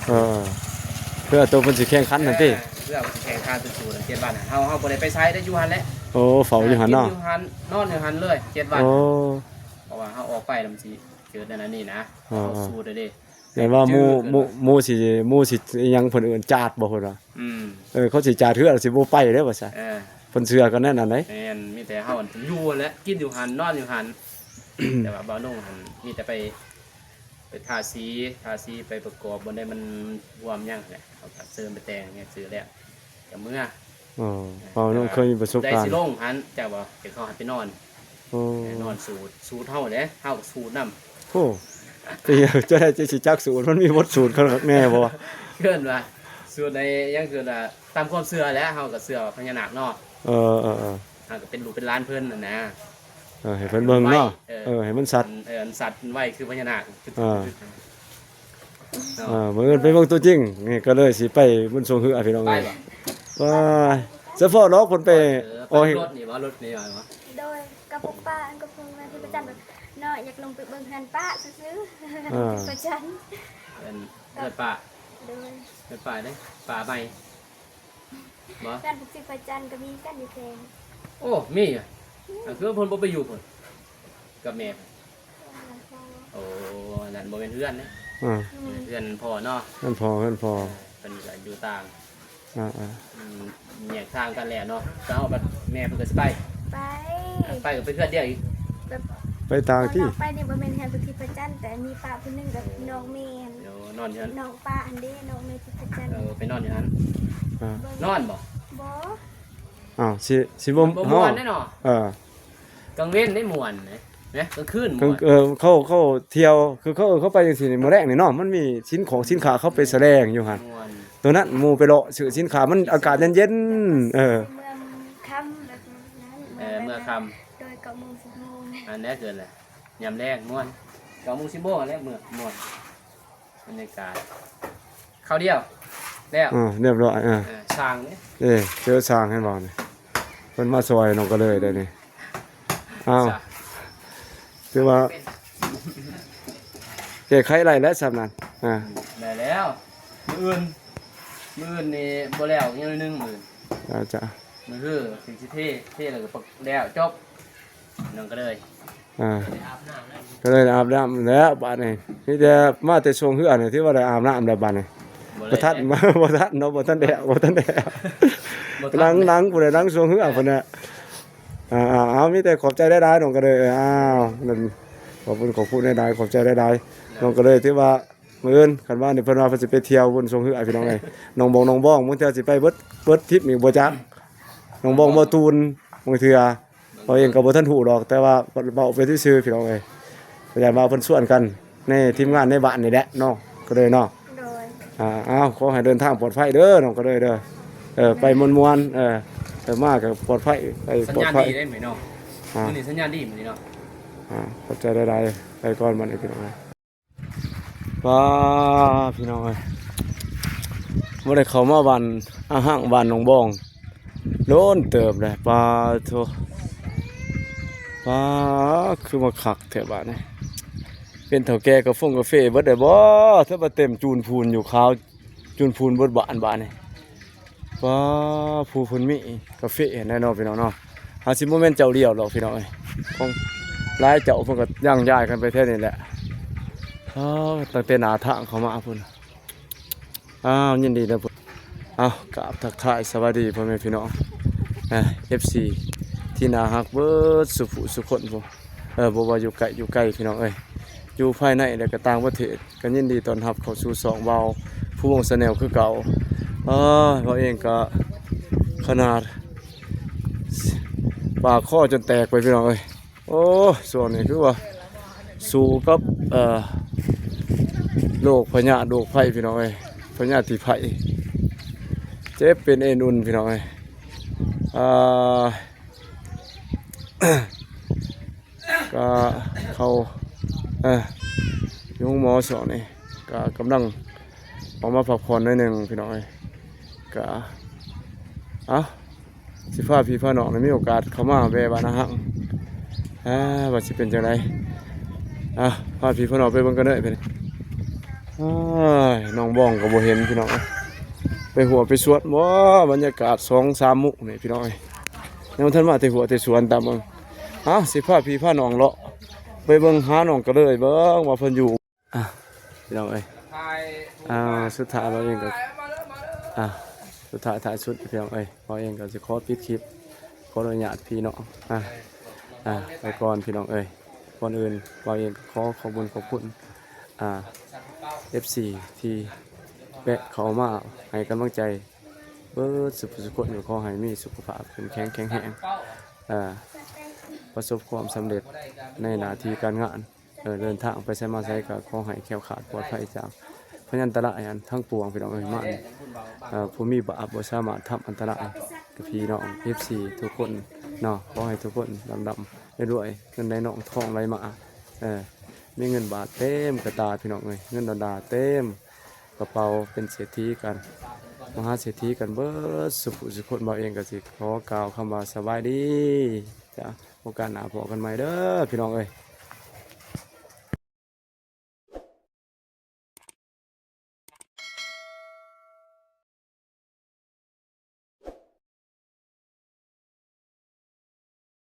ເພື່ອໂຕເພິ່ນຊິແຂ່ງຂັນຫັ້ນຕິ ເອີ ເພື່ອເພິ່ນຊິແຂ່ງຂັນເປັນສູດເຈັດວັນ ເຮົາ ເຮົາບໍ່ໄດ້ໄປໃສໄດ໋ ຢູ່ຫັ້ນແຫຼະ ໂອ້ ເຝົ້າຢູ່ຫັ້ນເນາະ ກິນຢູ່ຫັ້ນ ນອນຢູ່ຫັ້ນເລີຍເຈັດວັນ ໂອ້ ເພາະວ່າເຮົາອອກໄປແລ້ວມັນຊິເກີດອັນນັ້ນນີ້ນະ ເອີ ເຮົາສູດເດ້ ແຕ່ວ່າໝູ່ ໝູ່ ໝູ່ຊິ ໝູ່ຊິອີ່ຫຍັງເພິ່ນເອີ້ນຈາດບໍ່ ເພິ່ນວ່າ ອືມ ເອີ ເຂົາຊິຈາດເຮືອ ຊິບໍ່ໄປເດ້ວ່າຊັ້ນ ເອີ ເພິ່ນເຊື່ອກັນແນວນັ້ນໃດ໋ ແມ່ນ ມີແຕ່ເຮົາຢູ່ຫັ້ນແຫຼະ ກິນຢູ່ຫັ້ນ ນອນຢູ່ຫັ້ນ ແຕ່ວ່າບ່າວນົງຫັ້ນມີແຕ່ໄປ ໄປທາສີ ທາສີ ໄປປະກອບບ່ອນໃດມັນ ມັນຮ່ວມຫຍັງແຫຼະ ເຮົາກໍເຊີນໄປແຕ່ງຫຍັງຊື່ແລ້ວ ກໍເມືອ ອໍ ເອີ ເຮົາຍັງເຄີຍມີປະສົບການ ຜູ້ໃດຊິລົງຫັ້ນ ເຈົ້າບໍ່ ເຈົ້າເຂົາໃຫ້ໄປນອນ ໂອ້ ນອນສູດ ສູດເຮົາເດ້ ເຮົາກໍສູດນຳ ໂອ້ ເປັນຫຍັງ ຈະໄດ້ ຈະຊິຈັກສູດ ມັນມີບົດສູດຄັກແນ່ບໍ່? ເອີ້ນວ່າສູດໃດ ຫຍັງຄືວ່າຕາມຄວາມເຊື່ອແຫຼະ ເຮົາກໍເຊື່ອພະຍານາກເນາະ ເອີ ເອີ ເອີ ເຮົາກໍເປັນລູກເປັນຫຼານເພິ່ນຫັ້ນນະ ເອີ ໃຫ້ເພິ່ນເບິ່ງເນາະ ເອີ ເອີ ໃຫ້ມັນຊັດ ເອີ ມັນຊັດ ມັນໄວຄືພະຍານາກ ເອີ ເນາະ ເອີ ມື້ອື່ນໄປເບິ່ງຕົວຈິງ ນີ້ກໍເລີຍຊິໄປບຸນຊ່ວງເຮືອພີ່ນ້ອງເອີຍ ໄປບໍ່? ໄປ ສະເພາະດອກເພິ່ນໄປ ເອີ ໄປ ອໍ ລົດນີ້ບໍ່? ລົດນີ້ບໍ່? ໂດຍ ກັບພວກປ້າ ອັນກັບພວກແມ່ທີ່ປະຈຳແບບເນາະ ຢາກລົງໄປເບິ່ງເຮືອນປ້າຊື່ໆ ເອີ ປະຈຳ ເອີ ເຮືອນປ້າ ໂດຍ ເຮືອນປ້າເດ້ ປ້າໃໝ່ ບໍ່? ເຮືອນພວກຊິພະຈັນກໍມີກັນຢູ່ແຂວງ ໂອ້ ມີຢູ່ ອັນຄືເພິ່ນບໍ່ໄປຢູ່ພຸ້ນ ກັບແມ່? ໂອ້ ອັນນັ້ນບໍ່ແມ່ນເຮືອນເດ້. ອ່າ ເຮືອນພໍ່ເນາະ. ເຮືອນພໍ່ ເຮືອນພໍ່. ເອີ ເພິ່ນກໍຢູ່ຕ່າງ. ອ່າໆ ອືມ ແຍກທາງກັນແລ້ວເນາະ. ເຈົ້າກັບແມ່ເພິ່ນກໍຊິໄປ. ໄປ ໄປກໍໄປເຮືອນດຽວອີກ. ແບບ ໄປຕ່າງທີ່ ຕອນອອກໄປນີ້ບໍ່ແມ່ນເຮືອນສຸທິດພະຈັນ ແຕ່ມີປ້າຜູ້ໜຶ່ງກັບນ້ອງແມ່. ໂອ້ ນອນຢູ່ຫັ້ນ. ນ້ອງປ້າຫັ້ນເດ້ ນ້ອງແມ່ທິດພະຈັນ. ເອີ ໄປນອນຢູ່ຫັ້ນ. ອ່າ ນອນບໍ່? ບໍ່. ອ້າວ ຊິ ຊິບໍ່ ມັນບໍ່ມ່ວນເດ້ເນາະ. ເອີ ກາງເວັນໄດ້ມ່ວນເດ້ ນະ ກາງຄືນມ່ວນ. ເອີ ເຂົາ ເຂົາທ່ຽວ ຄືເຂົາ ເຂົາໄປຈັ່ງຊີ້ນີ້ ມື້ແລງນີ້ເນາະ ມັນມີສິນຂອງສິນຄ້າເຂົາໄປສະແດງຢູ່ຫັ້ນ. ໂຕນັ້ນໝູ່ໄປເລາະຊື້ສິນຄ້າ ມັນອາກາດເຢັນໆ. ເອີ ເມືອຄ່ຳແບບນັ້ນ. ເອີ ເມືອຄ່ຳ ໂດຍ ເກົ້າໂມງ ສິບໂມງ ອັນນັ້ນເກີນແຫຼະ. ຍາມແລງມ່ວນ ເກົ້າໂມງ ສິບໂມງຫັ້ນແຫຼະ ເມືອມ່ວນ. ບັນຍາກາດ ຄາວດຽວແລ້ວ. ເອີ ຮຽບຮ້ອຍ. ເອີ ເອີ ຊ່າງນີ້ ເອີ ເຈີຊ່າງໃຫ້ເວົ້ານີ້ ເພິ່ນມາຊ່ອຍນ້ອງກະເລີຍໄດ້ນີ້. ອ້າວ ຖືວ່າແກ້ໄຂໄດ້ແລ້ວສ່ຳນັ້ນ. ອ່າ ໄດ້ແລ້ວ. ມື້ອື່ນ ມື້ອື່ນນີ້ບໍ່ແລ້ວ ຍັງໜ້ອຍໜຶ່ງມື້ອື່ນ. ເຈົ້າ ເຈົ້າ ມື້ຄືຊິເທ ເທແລ້ວກໍແລ້ວ ຈົບ. ນ້ອງກະເລີຍ ອ່າ ກະເລີຍອາບນ້ຳແລ້ວບາດນີ້. ມີແຕ່ມາແຕ່ຊ່ວງເຮືອນີ້ ຖືວ່າໄດ້ອາບນ້ຳແລ້ວບາດນີ້. ບໍ່ທັນ ບໍ່ທັນເນາະ ບໍ່ທັນແລ້ວ ບໍ່ທັນແລ້ວ. ນັ່ງ ນັ່ງພຸ້ນແຫຼະ ນັ່ງຊ່ວງເຮືອພຸ້ນແຫຼະ. ອ່າໆ ເອົາ ມີແຕ່ຂອບໃຈຫຼາຍໆ ນ້ອງກະເລີຍ. ອ້າວ ນັ້ນ ຂອບຄຸນ ຂອບຄຸນຫຼາຍໆ ຂອບໃຈຫຼາຍໆ ນ້ອງກະເລີຍ. ຖືວ່າ ມື້ອື່ນ ຄັນວ່ານີ້ເພິ່ນວ່າເພິ່ນຊິໄປທ່ຽວບຸນຊ່ວງເຮືອ ພີ່ນ້ອງເອີຍ. ໜອງບອງ ໜອງບອງ ບາງເທື່ອຊິໄປເບິດ ເບິດທິບນີ້ບໍ່ຈັກ. ໜອງບອງ ບໍ່ຕູນ ບາງເທື່ອ ເຮົາເອງກໍບໍ່ທັນຮູ້ດອກ ແຕ່ວ່າເວົ້າໄປຊື່ໆ ພີ່ນ້ອງເອີຍ. ກໍຢ້ານວ່າເພິ່ນຊວນກັນໃນທີມງານໃນບ້ານນີ້ແຫຼະເນາະ ກະເລີຍເນາະ. ໂດຍ ອ່າ ອ້າວ ຂໍໃຫ້ເດີນທາງປອດໄພເດີ ນ້ອງກະເລີຍເດີ. ເອີ ໄປມ່ວນໆ ເອີ ເອີ ມາກໍປອດໄພ ໄປປອດໄພ. ສັນຍານດີເດ້ມື້ນີ້ເນາະ. ອ່າ ມື້ນີ້ສັນຍານດີມື້ນີ້ເນາະ. ອ່າ ຂອບໃຈຫຼາຍໆ ໄປກ່ອນບັດນີ້ ພີ່ນ້ອງເອີຍ. ປ້າ ພີ່ນ້ອງເອີຍ ບໍ່ໄດ້ເຂົ້າມາບ້ານອາຮັງ ບ້ານໜອງບອງ ໂດນເຕີບແລ້ວ. ປ້າໂທ້ ປ້າ ຄືມາຄັກແທ້ບາດນີ້. ເປັນເຖົ້າແກ່ກາຟົງກາເຟເບິດໄດ້ບໍ່? ເຖິງວ່າເຕັມຈູນພູນຢູ່ ຂາວຈູນພູນເບິດບ້ານບາດນີ້. ປ້າ ຜູ້ເພິ່ນມີກາເຟຫັ້ນແຫຼະເນາະ ພີ່ນ້ອງເນາະ. ອາດຊິບໍ່ແມ່ນເຈົ້າດຽວດອກ ພີ່ນ້ອງເອີຍ ຂອງຫຼາຍເຈົ້າເພິ່ນກໍຍ່າງຍ້າຍກັນໄປແຖວນີ້ແຫຼະ. ອ້າວ ຕັ້ງແຕ່ໜ້າທາງເຂົ້າມາພຸ້ນ. ອ້າວ ຍິນດີນຳ. ອ້າວ ກາບທັກທາຍສະບາຍດີພໍ່ແມ່ພີ່ນ້ອງ ເອີ ເອັຟຊີ ທີ່ໜ້າຮັກເບິດສູ່ຜູ້ສູ່ຄົນພຸ້ນ. ເອີ ບໍ່ວ່າຢູ່ໃກ້ຢູ່ໄກ ພີ່ນ້ອງເອີຍ ຢູ່ພາຍໃນ ແລະ ກໍຕ່າງປະເທດ ກໍຍິນດີຕ້ອນຮັບເຂົ້າສູ່ຊ່ອງບ່າວພູວົງ Channel ຄືເກົ່າ. ເອີ ເຮົາເອງກໍຂະໜາດປາກຄໍຈົນແຕກໄປ ພີ່ນ້ອງເອີຍ. ໂອ້ ຊ່ວງນີ້ຄືວ່າສູ້ກັບ ເອີ ໂລກພະຍາດໂລກໄພ ພີ່ນ້ອງເອີຍ ພະຍາດທີ່ໄພ ເຈັບເປັນເອັນອຸ່ນ ພີ່ນ້ອງເອີຍ. ອ່າ ກໍເຂົ້າ ເອີ ຢູ່ໂຮງໝໍຊ່ວງນີ້ ກໍກຳລັງອອກມາພັກຜ່ອນໜ້ອຍໜຶ່ງ ພີ່ນ້ອງເອີຍ. ກໍ ເອົ້າ ຊິພາພີ່ພານ້ອງໄດ້ມີໂອກາດເຂົ້າມາແວ່ບ້ານນາຮັງ ອ່າ ວ່າຊິເປັນຈັ່ງໃດ. ອ່າ ພາພີ່ພານ້ອງໄປເບິ່ງກັນເດີ. ອ້າຍ ນ້ອງບອງກໍບໍ່ເຫັນ ພີ່ນ້ອງເອີຍ ໄປຫົວໄປສວນບໍ່? ບັນຍາກາດສອງສາມມື້ນີ້ ພີ່ນ້ອງເອີຍ ຍັງບໍ່ທັນມາແຕ່ຫົວແຕ່ສວນ ຕາມເບິ່ງ. ເອົ້າ ຊິພາພີ່ພານ້ອງເລາະໄປເບິ່ງຫານ້ອງກະເລີຍ ເບິ່ງວ່າເພິ່ນຢູ່. ອ່ະ ພີ່ນ້ອງເອີຍ ອ່າ ສຸດທ້າຍເຮົາເອງກໍ ອ່າ ສຸດທ້າຍທ້າຍສຸດ ພີ່ນ້ອງເອີຍ ເຮົາເອງກໍຊິຂໍປິດຄລິບ ຂໍອະນຸຍາດພີ່ນ້ອງ ອ່າ ອ່າ ໄປກ່ອນ ພີ່ນ້ອງເອີຍ. ກ່ອນອື່ນເຮົາເອງກໍຂໍຂອບບຸນຂອບຄຸນ ອ່າ ເອັຟຊີ ທີ່ແວະເຂົ້າມາໃຫ້ກຳລັງໃຈເບິດສູ່ຜູ້ສູ່ຄົນ. ກໍຂໍໃຫ້ມີສຸຂະພາບເຂັ້ມແຂງແຂງແຮງ ເອີ ປະສົບຄວາມສຳເລັດໃນໜ້າທີ່ການງານ. ເອີ ເດີນທາງໄປໃສມາໃສກໍຂໍໃຫ້ແຄ້ວຄາດປອດໄພຈາກພະຍັນຕະລາຍຫັ້ນທັງປວງ ພີ່ນ້ອງເອີຍ. ມານ ເອີ ຜູ້ມີບາບບໍ່ສາມາດທຳອັນຕະລາຍກັບພີ່ນ້ອງເອັຟຊີທຸກຄົນເນາະ. ຂໍໃຫ້ທຸກຄົນລ່ຳໆລວຍໆ ເງິນໄຫຼນອງທອງໄຫຼມາ ເອີ ມີເງິນບາດເຕັມກະຕາ ພີ່ນ້ອງເອີຍ ເງິນດອນລາເຕັມກະເປົາ ເປັນເສດຖີກັນ ມະຫາເສດຖີກັນເບິດສູ່ຜູ້ສູ່ຄົນ. ບ່າວເອງກໍຊິຂໍກ່າວຄຳວ່າສະບາຍດີ ຈ້າ. ໂອກາດໜ້າພໍ້ກັນໃໝ່ເດີ ພີ່ນ້ອງເອີຍ.